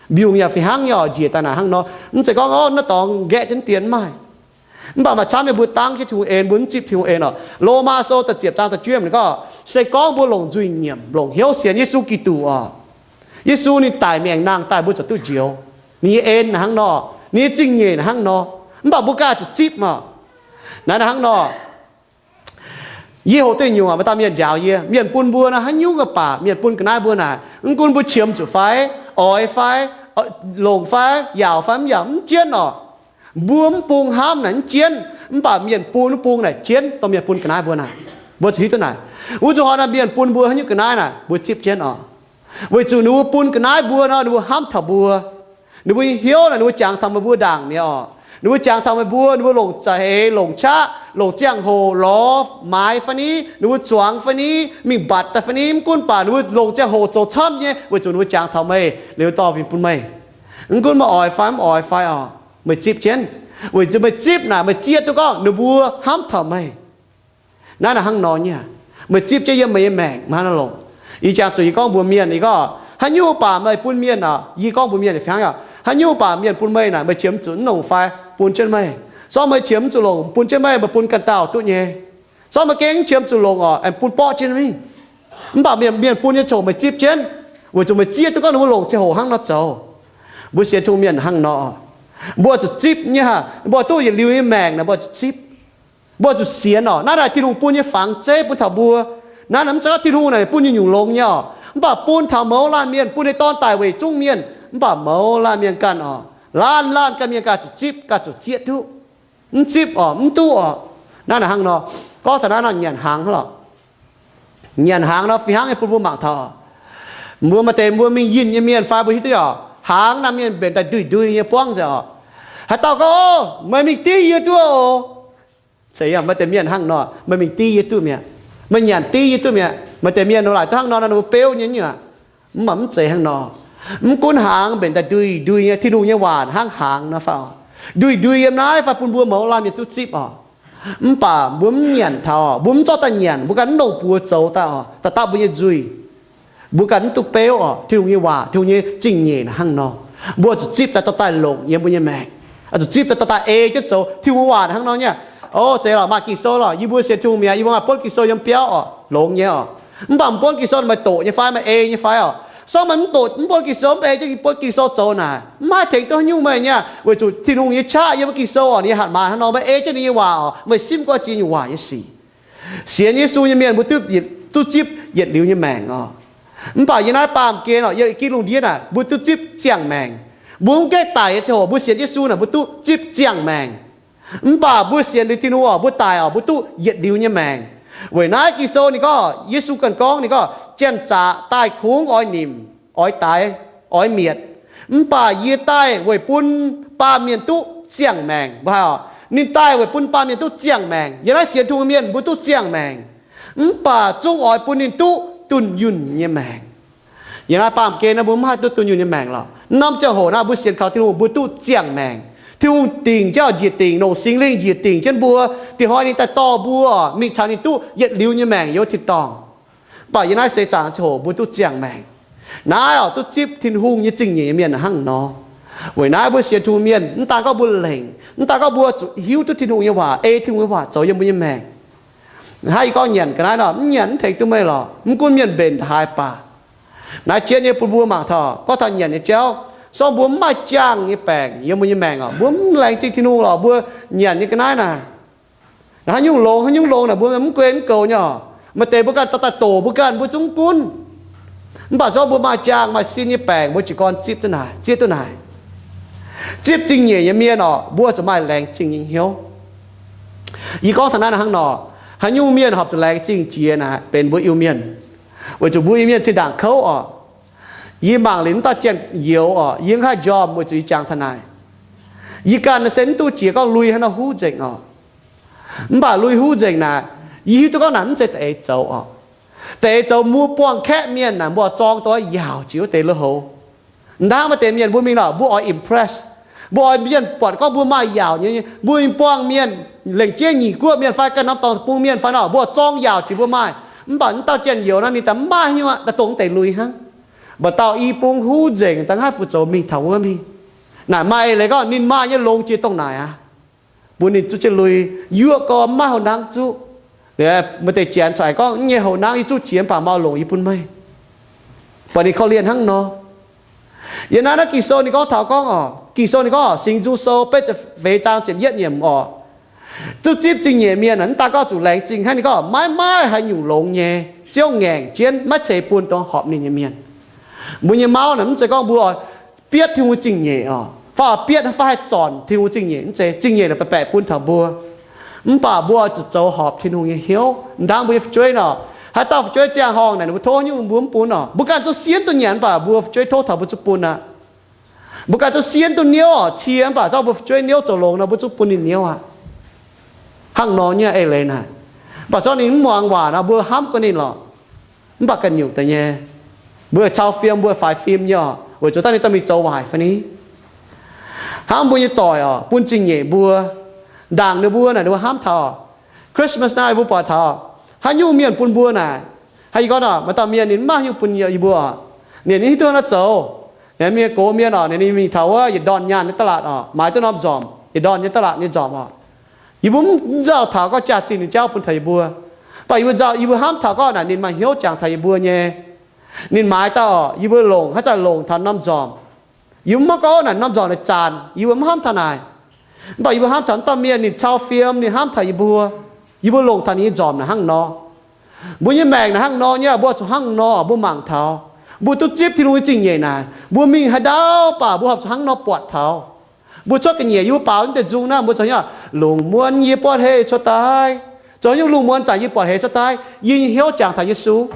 Mbiungc yaac fih hnangv nyei oc, njiec daaih naaic hnangv nor. Mv zeiz gorngv, o, naaiv dorngx nqaeqv jienv dien, mv maaih. Mv baac maaih camv nyei mbuo dangv jienv Tin-Hungh en, mbuo mv zipv Tin-Hungh en oc. Lomaa Sou da'ziepc zaang da'juov yiemc gorngv, se gorngv mbuo longc nzuih nyiemc, longc hnyouv sienx Yesu Giduc oc, Yesu ninh daic mingh aengx nangh daaih mbuo ziouc duqv njoux. Ninh nyei en naaic hnangv nor, ninh nyei zingh nyeic naaic hnangv nor, mv baac mbuo ganh zuqc zipv oc. Naaiv naaic hnangv nor, yie hoqc duqv nyungc maaih dauh mienh njaaux yie, mienh bun mbuo naaiv haaix nyungc baac mienh bun ga'naaiv mbuo naaic, mv gunv mbuo qiemx zuqc fai, oix fai, longc fai, yaauc fai mv yaauc mv jienv oc. Mbuo mv bung hnamv naaic mv jienv, mv baac mienh bun mv bung naaic jienv, dongh mienh bun ga'naaiv mbuo naaic. Mbuo zuqc hiuv duqv naaic. Wuov zuqc hnoi naaic mienh bun mbuo haaix nyungc ga'naaiv naaic mbuo zipv jienv oc. Weic zuqc ninh mbuo bun ga'naaiv mbuo nor, ninh mbuo hnamv taux mbuo. Ninh mbuo nyei hnyouv naaic ninh mbuo jangx taux meih mbuo ndaangc mi'aqv oc. Ninh mbuo jangx taux meih mbuo, ninh mbuo longc za'eix, longc qaqv, longc ziangh hoc lorz maaiz fai ni, ninh mbuo zuangx fai ni, mingh mbatc daaih fai ni, mv gunv baac ninh mbuo longc ziangh hoc zoux camv nyei, weic zuqc ninh mbuo jangx taux meih, liuz dorh mingh bun meih. Mv gunv meih oix fai mv oix fai oc, meih zipv jienv. Weic zuqc meih zipv naaic meih zieqv duqv gorngv ninh mbuo hnamv taux meih. Naaiv naaic hnangv nor nyei. Meih zipv jienv yiem meih nyei maengc hnangv nor longc. Yie jangx zuqc yie gorngv mbuox mienh, yie gorngv, haaix nyungc baac meih bun mienh oc, yie gorngv mbuox mienh fih hnangv, haaix nyungc baac mienh bun meih naaic, meih qiemx zuqc mv longc fai, bun jienv meih. Sortv meih qiemx zuqc longc, bun jienv meih, meih bun ganh dauh duqv nyei. Sortv meih gengh qiemx zuqc longc oc, aengx bun borqv jienv mingh. Mv baac mienh, mienh bun nyei ziangh hoc meih zipv jienv, weic zuqc meih zieqv duqv gorngv ninh mbuo longc ziangh hoc hnangv nor zoux. Mbuo sienx Tin-Hungh mienh hnangv nor, mbuo zuqc zipv nyei aqv. Mbuo duqv yietc liuz nyei maengc naaic mbuo zuqc zipv. Mbuo zuqc sienx oc. Naaiv naaic Tin-Hungh bun nyei fangx zeiv bun taux mbuo. Naaiv naaic mv zeiz gorngv Tin-Hungh naaic bun nyungc-nyungc longx nyei oc, mv baac bun taux mouz laanh mienh, bun ninh nyei Dorn daic weic zungv mienh, mv baac mouz laanh mienh ganh oc, laanh laanh ganh mienh ganh zuqc zipv, ganh zuqc zieqv duqv. Mv zipv oc, mv duqv oc. Naaiv naaic hnangv nor, gorngv taux naaiv nor nyanc hnaangx hnangv lorqc. Nyanc hnaangx nor fih hnangv nyei bun mbuo mangc taux, mbuo maaih deix mbuo mingh yinh nyei mienh fai mbuo hiuv duqv oc, hnaangx naaiv mienh mbenc daaih ndui-ndui nyei buangv nzengc oc. Haaix dauh gorngv, meih mingh div yie duqv oc. Ceix yiem maaih deix mienh hnangv nor, meih mingh div yie duqv mi'aqv, meih nyanc div yie duqv mi'aqv. Maaih deix mienh laaic duqv hnangv nor, ninh mbuo beuv nyei aqv. Mv baac mv zeiz hnangv nor. Mv gunv hnaangx mbenc daaih ndui-ndui nyei, Tin-Hungh nyei waac hnangv hnaangx nor fai oc, ndui-ndui yiem naaiv fai bun mbuo mouz laanh mienh duqv zipv oc. Mv baac mbuo mv nyanc taux oc, mbuo mv zorqv daaih nyanc, mbuo ganh mv longc buoz zoux daaih oc, da'dapv mbuo nyei nzuih. Mbuo ganh mv duqv beuv oc. Tin-Hungh nyei waac, Tin-Hungh nyei zingh nyeic naaic hnangv nor, mbuo zuqc zipv daaih dorh daaih longc yiem mbuo nyei maengc. Zuqc zipv daaih dorh daaih ei jienv zoux. Tin-Hungh waac hnangv nor nyei. O, zeiz lorqc, maaih Ging-Sou lorqc, yie mbuo sienx Tin-Hungh mi'aqv, yie mbuo maaih buonv Ging-Sou yiem biauv oc, longx nyei oc. Mv baac buonv Ging-Sou meih doqc nyei fai, meih ei nyei fai oc? Sortv meih mv doqc, mv buonv Ging-Sou, mv ei jienv buonv Ging-Sou zoux naaic, mv haih tengx duqv haaix nyungc meih nyei aqv. Weic zuqc Tin-Hungh nyei qaqv yiem buonv Ging-Sou oc, ninh haih maaz hnangv nor, meih ei jienv ninh nyei waac oc, meih simv guai ziex nyungc waac nyei sic. Sienx Yesu nyei mienh mbuo duqv zipv yietc liuz nyei maengc oc. Mv baac yiem naaiv baamh gen oc, yiem ginv lungh ndiev naaic mbuo duqv zipv ziangh maengc. Mbuo mv gaengh daic nyei ziangh hoc mbuo sienx Yesu naaic mbuo duqv zipv ziangh maengc. Mv baac mbuo sienx liuz Tin-Hungh oc, mbuo daic oc, mbuo duqv yietc liuz nyei maengc. Weic naaiv Ging-Sou ninh gorngv, Yesu ganh gorngv, ninh gorngv, janx-zaqc daaih kungx oix nimc, oix daix, oix mietc. Mv baac yie daaih weic bun baamh mienh duqv ziangh maengc. Mbuo haih oc, ninh daaih weic bun baamh mienh duqv ziangh maengc. Yiem naaiv sienx Tin-Hungh mienh mbuo duqv ziangh maengc, mv baac zungv oix bun ninh duqv dunh yunh nyei maengc. Yiem naaiv baamh gen naaiv mbuo mv haih duqv dunh yunh nyei maengc lorqc. Norm ziangh hoc naaiv mbuo sienx kaux Tin-Hungh mbuo duqv ziangh maengc. Tin-Hungh dingc jienv oc, njiec dingc, longc Singx Lingh njiec dingc jienv mbuo, dingc hnoi ninh daaih dorh mbuo oc, mingh caux ninh duqv yietc liuz nyei maengc yiem wuov tin-dorngh. Mv baac yiem naaiv seix zaangc ziangh hoc mbuo duqv ziangh maengc. Naaiv oc, duqv zipv Tin-Hungh nyei zingh nyeic nyei mienh hnangv nor. Weic naaiv mbuo sienx Tin-Hungh mienh, mv daan gorngv mbuo lengc, mv daan gorngv mbuo zuqc hiuv duqv Tin-Hungh nyei waac, ei Tin-Hungh nyei waac zoux yiem mbuo nyei maengc. Hnangv yie gorngv nyanc ga'naaiv nor, mv nyanc mv tengx duqv meih lorqc, mv gunv mienh mbenc haaix baac. Naaiv jienv nyei bun mbuo mangc taux, gorngv taux nyanc nyei jauv, sorng mbuo mv maaih jaangh nyei baengc yiem mbuo nyei maengc oc, mbuo mv laengz zingh Tin-Hungh lorqc, mbuo nyanc nyei ga'naaiv naaic, haaix nyungc longx, haaix nyungc longx naaic mbuo mv guen mv goux nyei oc. Maaih deix mbuo ganh daaih daaih doqc mbuo ganh, mbuo zungv mv gunv. Mv baac zorqv mbuo maaih jaangh maaih sin nyei baengc, mbuo jiez gorn zipv duqv naaic, zieqv duqv naaic. Zipv zingh nyeic nyei mienh oc, mbuo zuqc maaih laengz zingh nyei hnyouv. Yie gorngv taux naaiv hnangv nor, haaix nyungc mienh horpc zuqc laengz zingh jiex naaic benx mbuo Iu-Mienh, weic zuqc mbuo Iu-Mienh zinh ndaangc kouv oc. Yie mangc liuz mv dauh janx-youz oc, yie mv haih njormh weic zuqc yie jangx taux naaic. Yie ganh se mv duqv jiex gorngv lui hnangv nor huv nzengc oc. Mv baac lui huv nzengc naaic, yie hiuv duqv gorngv naaic mv zeiz da'eix zoux oc. Da'eix zoux mbuo buangh kaeqv mienh naaic, mbuo zorng dongh yaauc jiex wuov deix lui-houx. Hnangv maaih deix mienh mbuo mingh nor, mbuo oix impress, mbuo oix mienh buatc gorngv mbuo maaih yaauc nyei, mbuo mingh buangh mienh lengc jeiv nyic guoqv mienh fai ganh norm dorngx bung mienh fai nor, mbuo zorng yaauc jiex mbuo maaih. Mv baac mv dauh janx-youz naaiv ninh daaih mv maaih haaix nyungc, daaih dongh deix lui hnangv. Mv baac dauh i bung huv nzengc, da'nqaaiv fu zoux mingh taux wuov mingh. Naaic maaih eix leiz gorngv ninh maaih nyei longx jiex dongh naaic aqv. Bun ninh zuqv jienv lui, yuoqv gorx mv maaih houc nangv zuqv. Maaih deix janx corc aengx gorngv, nyei houc nangv yie zuqv jiex mv baac mv longc yie bun meih. Buatc ninh korv-lienh hnangv nor. Yiem naaiv naaiv Ging-Sou ninh gorngv taux gorngv oc, Ging-Sou ninh gorngv oc, Singx Nzung Sou betv ziepc feix zaang ziepc yietv nyiemc oc, duqv zipv zingh nyeic mienh mv daan gorngv zuqc laengz zingh hnangv. Ninh gorngv maiv maaih haaix nyungc longx nyei, Ziouv ngaengc jienv maiv ceix bun dongh horpc ninh nyei mienh. Mbuo nyei mauv naaic mv zeiz gorngv mbuo oix bietv Tin-Hungh zingh nyeic oc, fai oix bietv fai haih zornc Tin-Hungh zingh nyeic, mv zeiz. Zingh nyeic naaic baeqc baeqc bun taux mbuo. Mv baac mbuo oix zuqc zoux horpc Tin-Hungh nyei hnyouv. Ndaangc mbuo nyei fu'jueiv nor, haaix dauh fu'jueiv ziangh horngh naaic, ninh mbuo tov nyungc mbuo mv bun oc. Mbuo ganh zuqc sienx duqv nyanc mv baac mbuo fu'jueiv tov taux mbuo zuqc bun aqv. Mbuo ganh zuqc sienx duqv niouv oc, cie mv baac zorqv mbuo fu'jueiv niouv zoux longx nor, mbuo zuqc bun ninh niouv aqv. Hnangv nor nyei eix leiz naaic. Mv baac zorqv ninh mv muangx waac nor, mbuo hnamv guv ninh lorqc. Mv baac ganh nyungc daaih nyei, mbuo cau fiem, mbuo faix fim nyei oc, weic zuqc dangh ninh dorh mingh zoux waaic fai ni. Hnamv mbuo nyei doic oc, bun zingh nyeic mbuo. Ndaangc ninh mbuo naaic, ninh mbuo hnamv taux Christmas naaiv mbuo buatc taux haaix nyungc mienh bun mbuo naaic. Hnangv yie gorngv nor, maaih dauh mienh ninh mv maaih haaix nyungc bun yie mbuo oc. Ninh hiuv duqv haaix nor zoux. Ninh mienh gox mienh oc, ninh mingh taux wuov yietc ndorn nyaanh nyei da'laatc oc, maaiz duqv norm nzormc, yietc ndorn nyei da'laatc nyei nzormc oc. Yie mbuo mv nzauh taux gorngv jaax-zinh ninh jauv bun taux yie mbuo. Mv baac yie mbuo nzauh, yie mbuo hnamv taux gorngv naaic ninh maaih hnyouv jangx taux yie mbuo nyei. Ninh maaiz dauh oc, yie mbuo longc haaix zanc longc taux norm nzormc. Yie mbuo maiv gorngv naaic norm nzormc naaic zanc, yie mbuo mv hnamv taux naaic. Mv baac yie mbuo hnamv taux dauh mienh ninh cau fiem, ninh hnamv taux yie mbuo. Yie mbuo longc taux ninh nyei nzormc naaic hnangv nor. Mbuo nyei maengc naaic hnangv nor nyei, mbuo zuqc hnangv nor, mbuo mangc taux. Mbuo duqv zipv Tin-Hungh nyei zingh nyeic naaic, mbuo mingh haaix ndau baac mbuo horpc zuqc hnangv nor buatc taux. Mbuo cuotv ga'nyiec yie mbuo baaux naaiv deix nzung naaiv, mbuo zuqc hnangv, lungh muonz yie buatc heix cuotv daaih. Zoux nyungc lungh muonz zanc yie buatc heix cuotv daaih, yie nyei hnyouv jangx taux Yesu.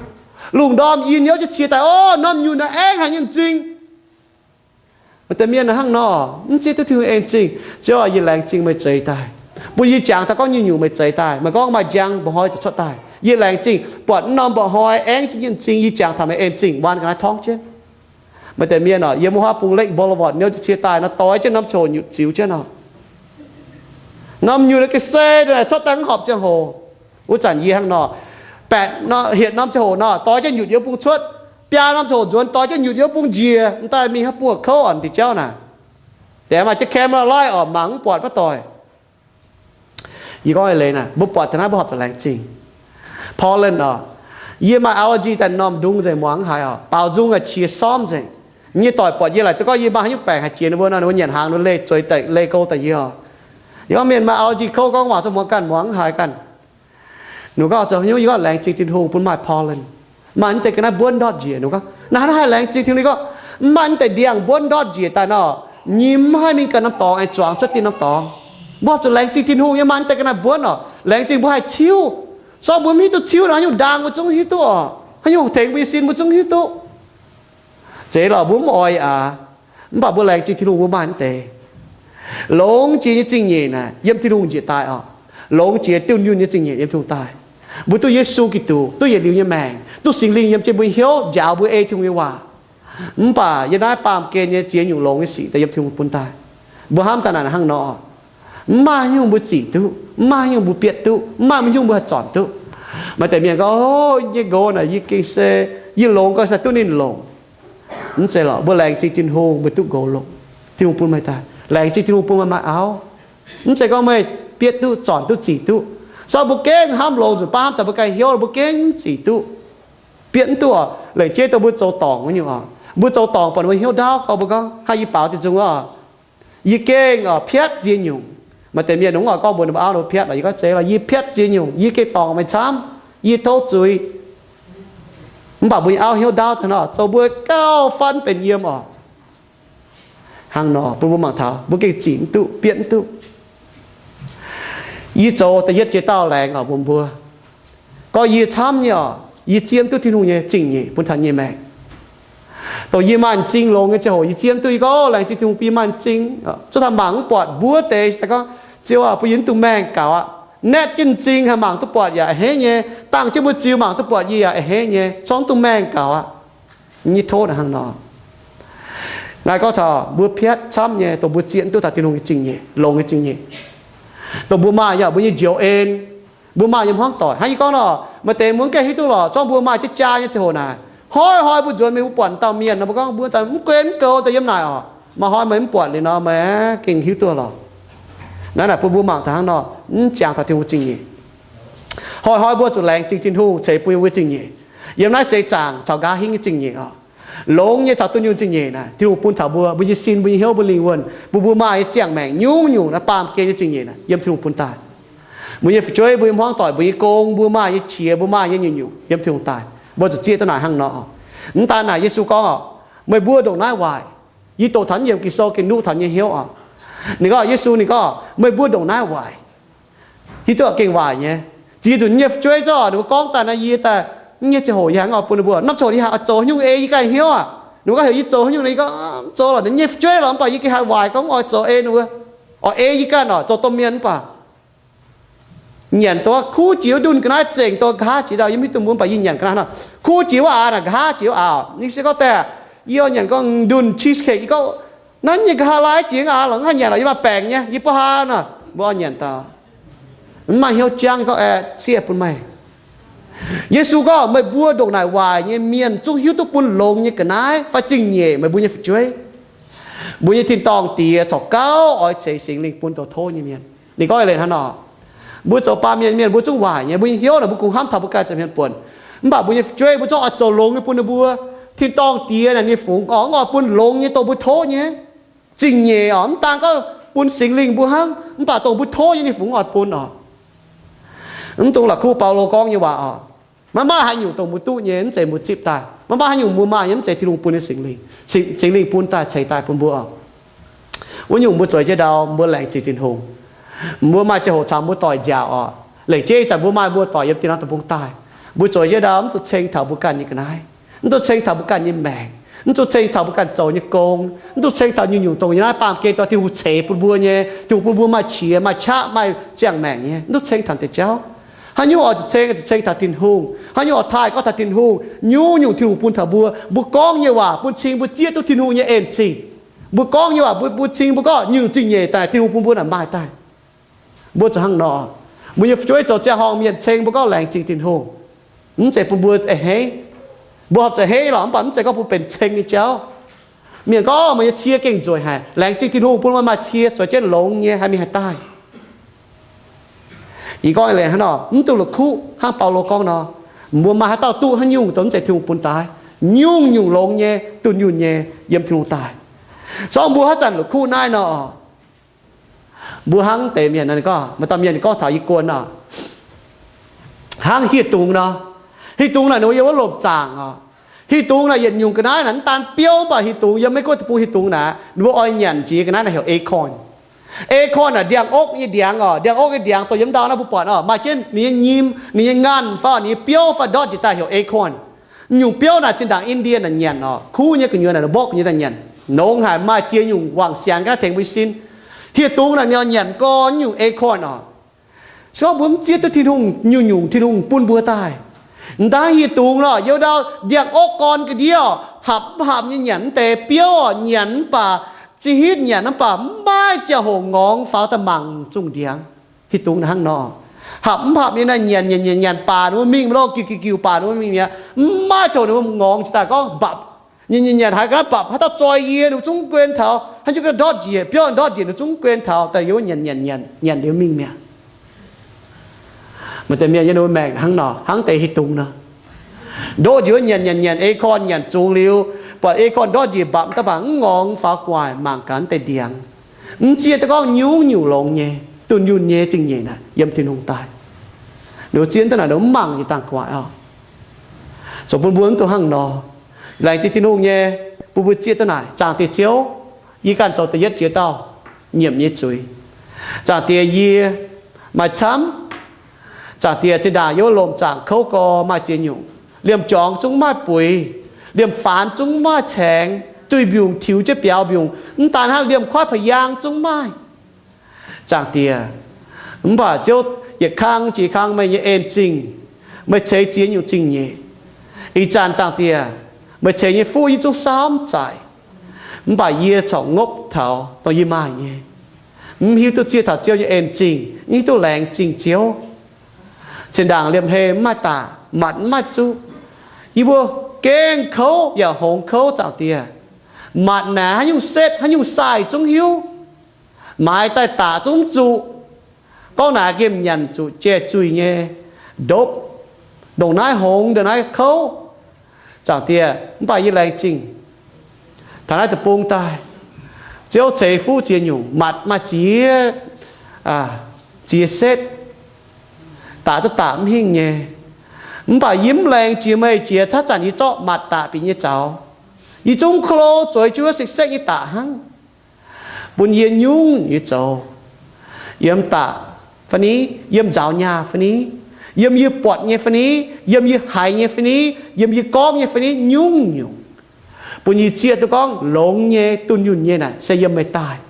Lungh ndorm yie hnyouv jienv cie daaih, o, norm nyutc naaiv aengx haiz nyei m'zing. Maaih deix mienh hnangv nor, mv zieqv duqv Tin-Hungh en zingh. Ziouv aac, yie laengz zingh meih zeix daaih, bun yie jangx taux gorngv nyungc-nyungc meih zeix daaih. Meih gorngv maaih njang mba'hnoi ziouc cuotv daaih. Yie laengz zingh buatc norm mba'hnoi aengx nyei m'zing, yie jangx taux meih en zingh, waan ga'naaiv torngv jienv. Maaih deix mienh oc, yiem wuov haav bung Lake Boulevard niouv jienv cie daaih nor, doix jienv norm coc nyutc ziux jienv oc. Norm nyutc naaiv ga'sie daaih cuotv daaih mv horpc ziangh hoc. Wuov zanc yie hnangv nor, baeqc nor, hietc norm ziangh hoc nor, doix jienv nyutc yiem bung cuotv. Biaa norm ziangh hoc nzuonx, doix jienv nyutc yiem bung njiec, m'daaih mingh haav buoz kouv oc, ndiev jauv naaic. Deix maaih jienv camera laih oc, mangc mv buatc maiv doic. Yie gorngv eix leiz naaic, mbuo buatc taux naaiv mbuo horpc zuqc laengz zingh. Pollen oc, yie maaih allergy daaih m'normh ndung nzengc, muangx mv haiz oc. Baaux nzung aqv, qiex sormv nzengc. Nyei doic buatc yie laaic duqv gorngv yie maaih haaix nyungc baengc haih jiex ninh mbuo nor, ninh mbuo nyanc hnaangx ninh mbuo leih zueiz daaih leih gouv daaih yie oc. Yie gorngv mienh maaih allergy kouv gorngv waac zuqc muangx ganh, muangx mv haiz ganh. Ninh gorngv zoux haaix nyungc? Yie gorngv laengz zingh Tin-Hungh bun maaih pollen, maaih mv deix ga'naaiv mbuonv ndortv njiec. Ninh gorngv, naaiv haaix laengz zingh Tin-Hungh? Yie gorngv, mv maaih mv deix ndiangx mbuonv ndortv njiec daaih nor, yie mv haih mingh ganh norm dorngx aengx zuangx cuotv diuh norm dorngx. Mbuo horpc zuqc laengz zingh Tin-Hungh nyei, maaih mv deix ga'naaiv mbuonv oc. Laengz zingh mbuo haih ciuv. Zorqv mbuo mv hiuv duqv ciuv naaiv haaix nyungc ndaang mbuo zungv hiuv duqv oc, haaix nyungc tengx mbuo nyei sin mbuo zungv hiuv duqv. Zeiz lorqc, mbuo mv oix aqv. Mv baac mbuo laengz zingh Tin-Hungh mbuo maaih mv deix longx jiex nyei zingh nyeic naaic yiem Tin-Hungh njiec daaih oc. Longx jiex diuh nyunh nyei zingh nyeic yiem Tin-Hungh daaih. Mbuo duqv Yesu Giduc, duqv yietc liuz nyei maengc, duqv Singx Lingh yiem jienv mbuo nyei hnyouv njaaux mbuo ei Tin-Hungh nyei waac. Mv baac yie naaiv baamh gen nyei ziex nyungc longx nyei sic daaih yiem Tin-Hungh bun daaih. Mbuo hnamv daaih naaic hnangv nor, mv maaih haaix nyungc mbuo zic duqv, mv maaih haaix nyungc mbuo bietv duqv, mv maaih haaix nyungc mbuo haih zornc duqv. Maaih deix mienh gorngv, o, yie nyei goal naaic, yie gengh se, yie longx gorngv se duqv ninh longc. Mv zeiz lorqc, mbuo laengz zingh Tin-Hungh meih duqv goal longc. Tin-Hungh bun meih daaih, laengz zingh Tin-Hungh bun meih maaih auv. Mv zeiz gorngv meih bietv duqv, zornc duqv, zic duqv. Sorng mbuo gengh hnamv longx nzunc baav hnamv daaih mbuo ganh hnyouv mbuo gengh zic duqv, bietv mv duqv oc. Lengc jeiv dongh mbuo zoux dorngc wuov nyungc oc, mbuo zoux dorngc buatc mbuo hnyouv ndaauv gorngv mbuo gorngv, hnangv yie baaux diuh nzung oc, yie gengh oc piatv ziex nyungc. Maaih deix mienh nungc oix gorngv mbuox ninh mbuo auv ninh mbuo piatv oc. Yie gorngv zeiz lorqc, yie piatv ziex nyungc, yie gengh dorngc meih camv, yie tov zuiz. Mv baac mbuo nyei auv hnyouv ndaauv taux nor, zoux mbuo gauh fatv mv benx yiem oc. Hnangv nor bun mbuo mangc taux mbuo gengh zic mv duqv, bietv mv duqv. Yie zoux da'yietv jiex dauh laengz oc mbuox mbuo, gorngv yie camv nyei oc, yie zieqv duqv Tin-Hungh nyei zingh nyeic bun taux yie nyei maengc. Dongh yie maaih m'zing longx nyei ziangh hoc yie zieqv duqv. Yie gorngv laengz zingh Tin-Hungh bun yie maaih m'zing, zuov taux mangc mv buatc mbuo deix daaih gorngv, Ziouv aah, bun yie mv duqv maengh gaux aqv. Naetv jienv m'zing haih mangc duqv buatc yaac a'hneiv nyei. Dangh jienv mbuo ziux mangc duqv buatc yie yaac a'hneiv nyei, corngv mv duqv maengh gaux aqv. Nyei tov naaic hnangv nor. Naaiv gorngv taux mbuo piatv camv nyei dongh mbuo zieqv duqv taux Tin-Hungh nyei zingh nyeic, longx nyei zingh nyeic, dongh mbuo maaih yaac mbuo nyei njoux en, mbuo maaih yiem hmuangv doic. Hnangv yie gorngv nor, maaih deix mbuo mv gaengh hiuv duqv lorqc. Zorngv mbuo maaih jiex jaa nyei ziangh hoc naaic, hnoi-hnoi mbuo nzuonx mingh mbuo buatc dauh mienh nor, mbuo gorngv mbuo mv gunv mv goux daaih yiem naaic oc. Maaih hnoi meih mv buatc liuz nor, meih gengh hiuv duqv lorqc. Naaiv naaic bun mbuo mangc taux hnangv nor, mv jangx taux Tin-Hungh zingh nyeic. Hnoi-hnoi mbuo zuqc laengz zingh Tin-Hungh ceix bun mbuo zingh nyeic. Yiem naaiv seix zaangc caux nqa'haav hingv nyei zingh nyeic oc. Longx nyei caux dunh yunh zingh nyeic naaic, Tin-Hungh bun taux mbuo, mbuo nyei sin, mbuo nyei hnyouv, mbuo lingh wuonh, bun mbuo maaih nyei ziangh maengc nyungc-nyungc naaiv baamh gen nyei zingh nyeic naaic, yiem Tin-Hungh bun daaih. Mbuo nyei fu'jueiv, mbuo nyei hmuangv doic, mbuo nyei gong, mbuo maaih nyei qiex, mbuo maaih nyei nyungc-nyungc yiem Tin-Hungh daaih. Mbuo zuqc zieqv duqv naaic hnangv nor. Mv daan naaic, Yesu gorngv oc, meih mbuo ndongc naaiv waaic. Yie doqc taux naaiv yiemc Ging-Sou gengh nuqv taux nyei hnyouv oc. Ninh gorngv, Yesu ninh gorngv, meih mbuo ndongc naaiv waaic. Hiuv duqv gengh waaic nyei. Ziex nzunc nyei fu'jueiv zorqv ninh mbuo gorngv daaih nor, yie daaih mv nyei ziangh hoc yie haiz oix bun ninh mbuo, norm ziangh hoc yie haiz oix zoux haaix nyungc ei yie ganh hnyouv aac. Ninh mbuo gorngv heuc yie zoux haaix nyungc, yie gorngv mv zoux lorqc, ninh nyei fu'jueiv lorqc, mv baac yie gengh haih waaic gorngv oix zoux ei ninh mbuo, oix ei yie ganh oc, zoux domh mienh mv baac nyanc dongh kuv jiex wuov ndunh ga'naaiv zengc dongh nqa'haav jiex ndau, yie mv hiuv duqv mbuo, mv baac yie nyanc ga'naaiv hnangv. Kuv jiex wuov aax naaic, nqa'haav jiex wuov aax. Ninh se gorngv daaih, yie oix nyanc gorngv ndunh cheesecake, yie gorngv, naaiv nyei nqa'haav laai jiex aax lorqc, mv haih nyanc lorqc, yie maaih baengc nyei, yie ba'haav nor, mbuo oix nyanc daaih. Mv maaih hnyouv jangv, yie gorngv, aeqv, ciev bun meih. Yesu gorngv, meih mbuo ndongc naaic waaic nyei mienh zungv hiuv duqv bun longx nyei ga'naaiv fai zingh nyeic meih mbuo nyei fu'jueiv. Mbuo nyei tin-dorngh Diex corc gauh oix ceix Singx Lingh bun dongh tov nyei mienh. Ninh gorngv eix leiz hnangv nor. Mbuo zoux baamh mienh mienh mbuo zungv waaic nyei, mbuo nyei hnyouv naaic mbuo kungx hnamv taux mbuo ganh zoux hmien buonc. Mv baac mbuo nyei fu'jueiv mbuo zungv oix zoux longx nyei bun ninh mbuo. Tin-dorngh Diex naaic ninh fungx oix, oix bun longx nyei dongh mbuo tov nyei. Zingh nyeic oc, mv daan gorngv bun Singx Lingh mbuo hnangv, mv baac dongh mbuo tov nyei ninh fungx oix bun oc. Mv dungx la'kuqv Baulo gorngv nyei waac oc. Maiv maaih haaix nyungc dongh mbuo duqv nyei mv zeiz mbuo zipv daaih. Maiv maaih haaix nyungc mbuo maaih nyei mv zeiz Tin-Hungh bun nyei, Singx Lingh, Singx Lingh bun daaih, ceix daaih bun mbuo oc. Wuov nyungc mbuo zueiz jienv ndau, mbuo laengz zingh Tin-Hungh. Mbuo maaih ziangh hoc caux mbuo doic nziaauc oc. Lengc jeiv ih zanc mbuo maaih mbuo doic yiem dinh norm deic-bung daaih. Mbuo zueiz jienv ndau, mv dungx ceng taux mbuo ganh nyei ga'naaiv, mv dungx ceng taux mbuo ganh nyei maengc, mv dungx ceng taux mbuo ganh zoux nyei gong, mv dungx ceng taux nyungc-nyungc dongh yiem naaiv baamh gen dongh Tin-Hungh ceix bun mbuo nyei, Tin-Hungh bun mbuo maaih qiex maaih qaqv maaih ziangh maengc nyei, mv dungx ceng taux deix jauv. Haaix nyungc oix zuqc ceng, zuqc ceng taux Tin-Hungh. Haaix nyungc oix taaih, gorngv taux Tin-Hungh. Nyungc-nyungc Tin-Hungh bun taux mbuo, mbuo gorngv nyei waac bun cing mbuo zieqv duqv Tin-Hungh nyei en-zingh. Mbuo gorngv nyei waac bun, bun cing mbuo gorngv nyungc zingh nyeic daaih Tin-Hungh bun mbuo naaic maaih daaih. Mbuo zuqc hnangv nor. Mbuo nyei fu'jueiv zoux ziangh horngh mienh ceng mbuo gorngv laengz zingh Tin-Hungh. Mv zeiz bun mbuo a'hneiv. Mbuo horpc zuqc a'hneiv lorqc, mv baac mv zeiz gorngv bun benx ceng nyei jauv. Mienh gorngv, meih nyei cie gengh nzueic haic. Laengz zingh Tin-Hungh bun meih maaih cie zueiz jienv longx nyei haih mingh haih daaih. Yie gorngv eix leiz hnangv nor, mv dungx la'kuqv hnangv Baulo gorngv nor, mbuo maaih haaix dauh duqv haaix nyungc dongh mv zeiz Tin-Hungh bun daaih. Nyungc-nyungc longx nyei, dunh yunh nyei, yiem Tin-Hungh daaih. Zorngv mbuo haaix zanc la'kuqv naaiv nor, mbuo hnangv deix mienh gorngv, maaih dauh mienh gorngv taux yie guon nor, hnangv hieh dungz nor. Hieh dungz naaic ninh mbuo yiem wuov lomc zaangc oc. Hieh dungz naaic yietc nyungc ga'naaiv naaic mv daan biouv, mv baac hieh dungz yiem Meiv Guoqv deic-bung hieh dungz naaic, ninh mbuo oix nyanc jiex ga'naaiv naaic heuc acorn. Acorn naaic ndiangx-okv nyei ndiangx oc. Ndiangx-okv nyei ndiangx dongh yiem ndau naaiv mbuo buatc oc, maaih jienv ninh nyei nyim, ninh nyei ngaanh fai ninh nyei biouv fai ndortv njiec daaih heuc acorn. Nyungc biouv naaic zinh ndaangc India naaic nyanc oc. Kuv nyei gu'nyuoz naaic, mbopv gu'nyuoz daaih nyanc. Nongx haic, maaih ziex nyungc wangc siangx ga'naaiv tengx mbuo nyei sin. Hieh dungz naaic ninh oix nyanc gorn nyungc acorn oc. Se gorngv mbuo mv zieqv duqv Tin-Hungh nyungc-nyungc Tin-Hungh bun mbuo daaih, mv daan hieh dungz lorqc, yiem ndau ndiangx-okv gorn ga'ndiev oc, hapc mv hapc nyei nyanc mv deix, biouv oc nyanc mv baac, ziex hitv nyanc mv baac, mv maaih ziangh hoc ngorngx faaux daaih mangc zungh ndiangx. Hieh dungz naaic hnangv nor, hapc mv hapc nyei naaic nyanc nyanc nyanc nyanc baac ninh mbuo mingh mv lo, giuh giuh giuh baac ninh mbuo mingh mi'aqv. Mv maaih ziangh hoc ninh mbuo ngorngx jiex daaih gorngv mbapc. Nyanc nyanc nyanc haiz ga'naaiv mbapc, haaix dauh zoih yie ninh mbuo zungv guen taux, haaix nyungc ga'naaiv ndortv njiec, biouv ndortv njiec ninh zungv guen taux, daaih yiem wuov nyanc nyanc nyanc nyanc liuz mingh mi'aqv. Maaih deix mienh yiem ninh mbuo maengc hnangv nor, hnangv deix hieh dungz nor. Ndoqv njiec wuov nyanc nyanc nyanc acorn nyanc zungx liuz, buatc acorn ndortv njiec mbapc, daaih baac mv ngorngx faaux gu'nguaaic mangc gaax deix ndiangx. Mv zieqv duqv gorngv nyungc-nyungc longx nyei, dunh yunh nyei zingh nyeic naaic yiem Tin-Hungh daaih. Ninh mbuo zieqv duqv naaic ninh mv mangc jiex dangh gu'nguaaic oc. Zoux bun mbuo mv dungx hnangv nor. Laengz zingh Tin-Hungh nyei, bun mbuo zieqv duqv naaic. Zaangc Diex Ziouv, yie ganh zoux da'yietv jiex dauh nyiemc nyei zuiz. Zaangc Diex, yie maaih camv. Zaangc Diex, zinh ndaangc yie wuov lomc zaangc kouv gorx maaih ziex nyungc. Liemh jorngx zungv maaih buix, liemh faanx zungv maaih caengx, duih mbiungc tiux jienv biaux mbiungc, mv daan hnangv, liemh koiv pa'yaang zungv maaih. Zaangc Diex, mv baac Ziouv yietc kang jiex kang meih nyei en-zingh, meih ceix ziex nyungc zingh nyeic. Ih zanc Zaangc Diex, meih ceix nyei fuqv yie zungv saamv zaaic, mv baac yie corc ngopv taux dongh yie maaih nyei, mv hiuv duqv zieqv taux Ziouv nyei en-zingh, mv hiuv duqv laengz zingh Ziouv. Zinh ndaangc liemh hei mv maaih daaih, matc mv maaih zuqv. Yie mbuo gengh kouv yaac hngongx kouv, Zaangc Diex. Matc naaic haaix nyungc setv, haaix nyungc sai zungv hiuv. Maaiz daaih daqc zungv mv zuqc. Gorngv naaic nqemh nyanc zuqc jai-zuih nyei, ndopv, ndongc naaiv hngongx, ndongc naaiv kouv, Zaangc Diex. Mv baac yie laengz zingh taux naaiv deic-bung daaih, Ziouv ceix fuqv ziex nyungc, matc maaih ziex, ziex setv, daqc duqv daqc mv hingh nyei. Mv baac yie mv laengz jiex meih jiex, haaix zanc yie zorqv matc daqc bieqc nyei zaux, yie zungv klo zueiz jienv wuov sekv-sekv nyei daqc hnangv, bun yie nyungc-nyungc nyei zoux, yiem daqc fai ni, yiem nzaaux nyaah fai ni, yiem yie buatc nyei fai ni, yiem yie haiz nyei fai ni, yiem yie gorngv nyei fai ni, nyungc-nyungc, bun yie zieqv duqv gorngv longx nyei, dunh yunh nyei naaic se yiem meih daaih.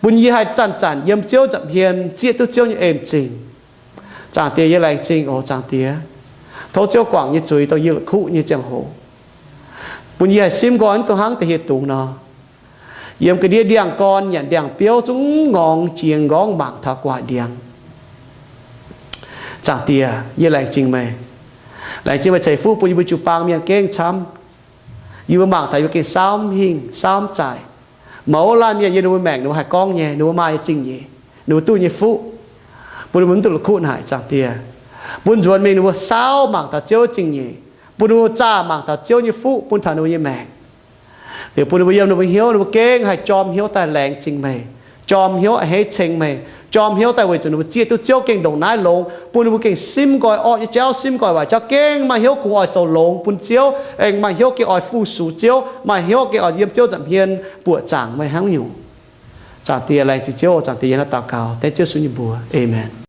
Bun yie haih zanc-zanc yiem Ziouv nza'hmien zieqv duqv Ziouv nyei en-zingh. Zaangc Diex, yie laengz zingh oc, Zaangc Diex. Tov Ziouv guangc yie zuiz dongh yie la'kuqv nyei ziangh hoc, bun yie haih simv nqoi mv dungx hnangv deix hieh dungz nor. Yiem ga'ndiev ndiangx-gorn nyanc ndiangx-biouv zungv ngorngx jiex nqorngv mangc taux gu'nguaaic ndiangx. Zaangc Diex, yie laengz zingh meih. Laengz zingh meih ceix fuqv bun yie mbuo jiu-baang mienh gengh camv. Yie mbuo mangc taux yie mbuo gengh saamv hingh saamv zaaic. Mouz laanh mienh yiem ninh mbuo maengc ninh mbuo haih gorngv nyei, ninh mbuo maaih nyei zingh nyeic, ninh mbuo duqv nyei fuqv, bun ninh mbuo mv dungx la'kuqv naaic, Zaangc Diex. Bun nzuonx mingh ninh mbuo saauv mangc taux Ziouv zingh nyeic, bun ninh mbuo zaah mangc taux Ziouv nyei fuqv bun taux ninh mbuo nyei maengc. Liuz bun ninh mbuo yiem ninh mbuo hnyouv ninh mbuo gengh haih jorm hnyouv daaih laengz zingh meih, jorm hnyouv a'hneiv ceng meih, jorm hnyouv daaih weic zuqc ninh mbuo zieqv duqv Ziouv gengh ndongc naaiv longx, bun ninh mbuo gengh simv nqoi orqv nyei jauv, simv nqoi waaic jauv, gengh maaih hnyouv kungx oix zoux longx bun Ziouv, aengx maaih hnyouv gengh oix fu-sux Ziouv, maaih hnyouv gengh oix yiem Ziouv nza'hmien buoqc zaangc meih hnangv nyungc. Zaangc Diex, laengz zingh Ziouv oc. Zaangc Diex, yie naaiv daux gaux dengv Ziouv Yesu nyei mbuox. Aamen.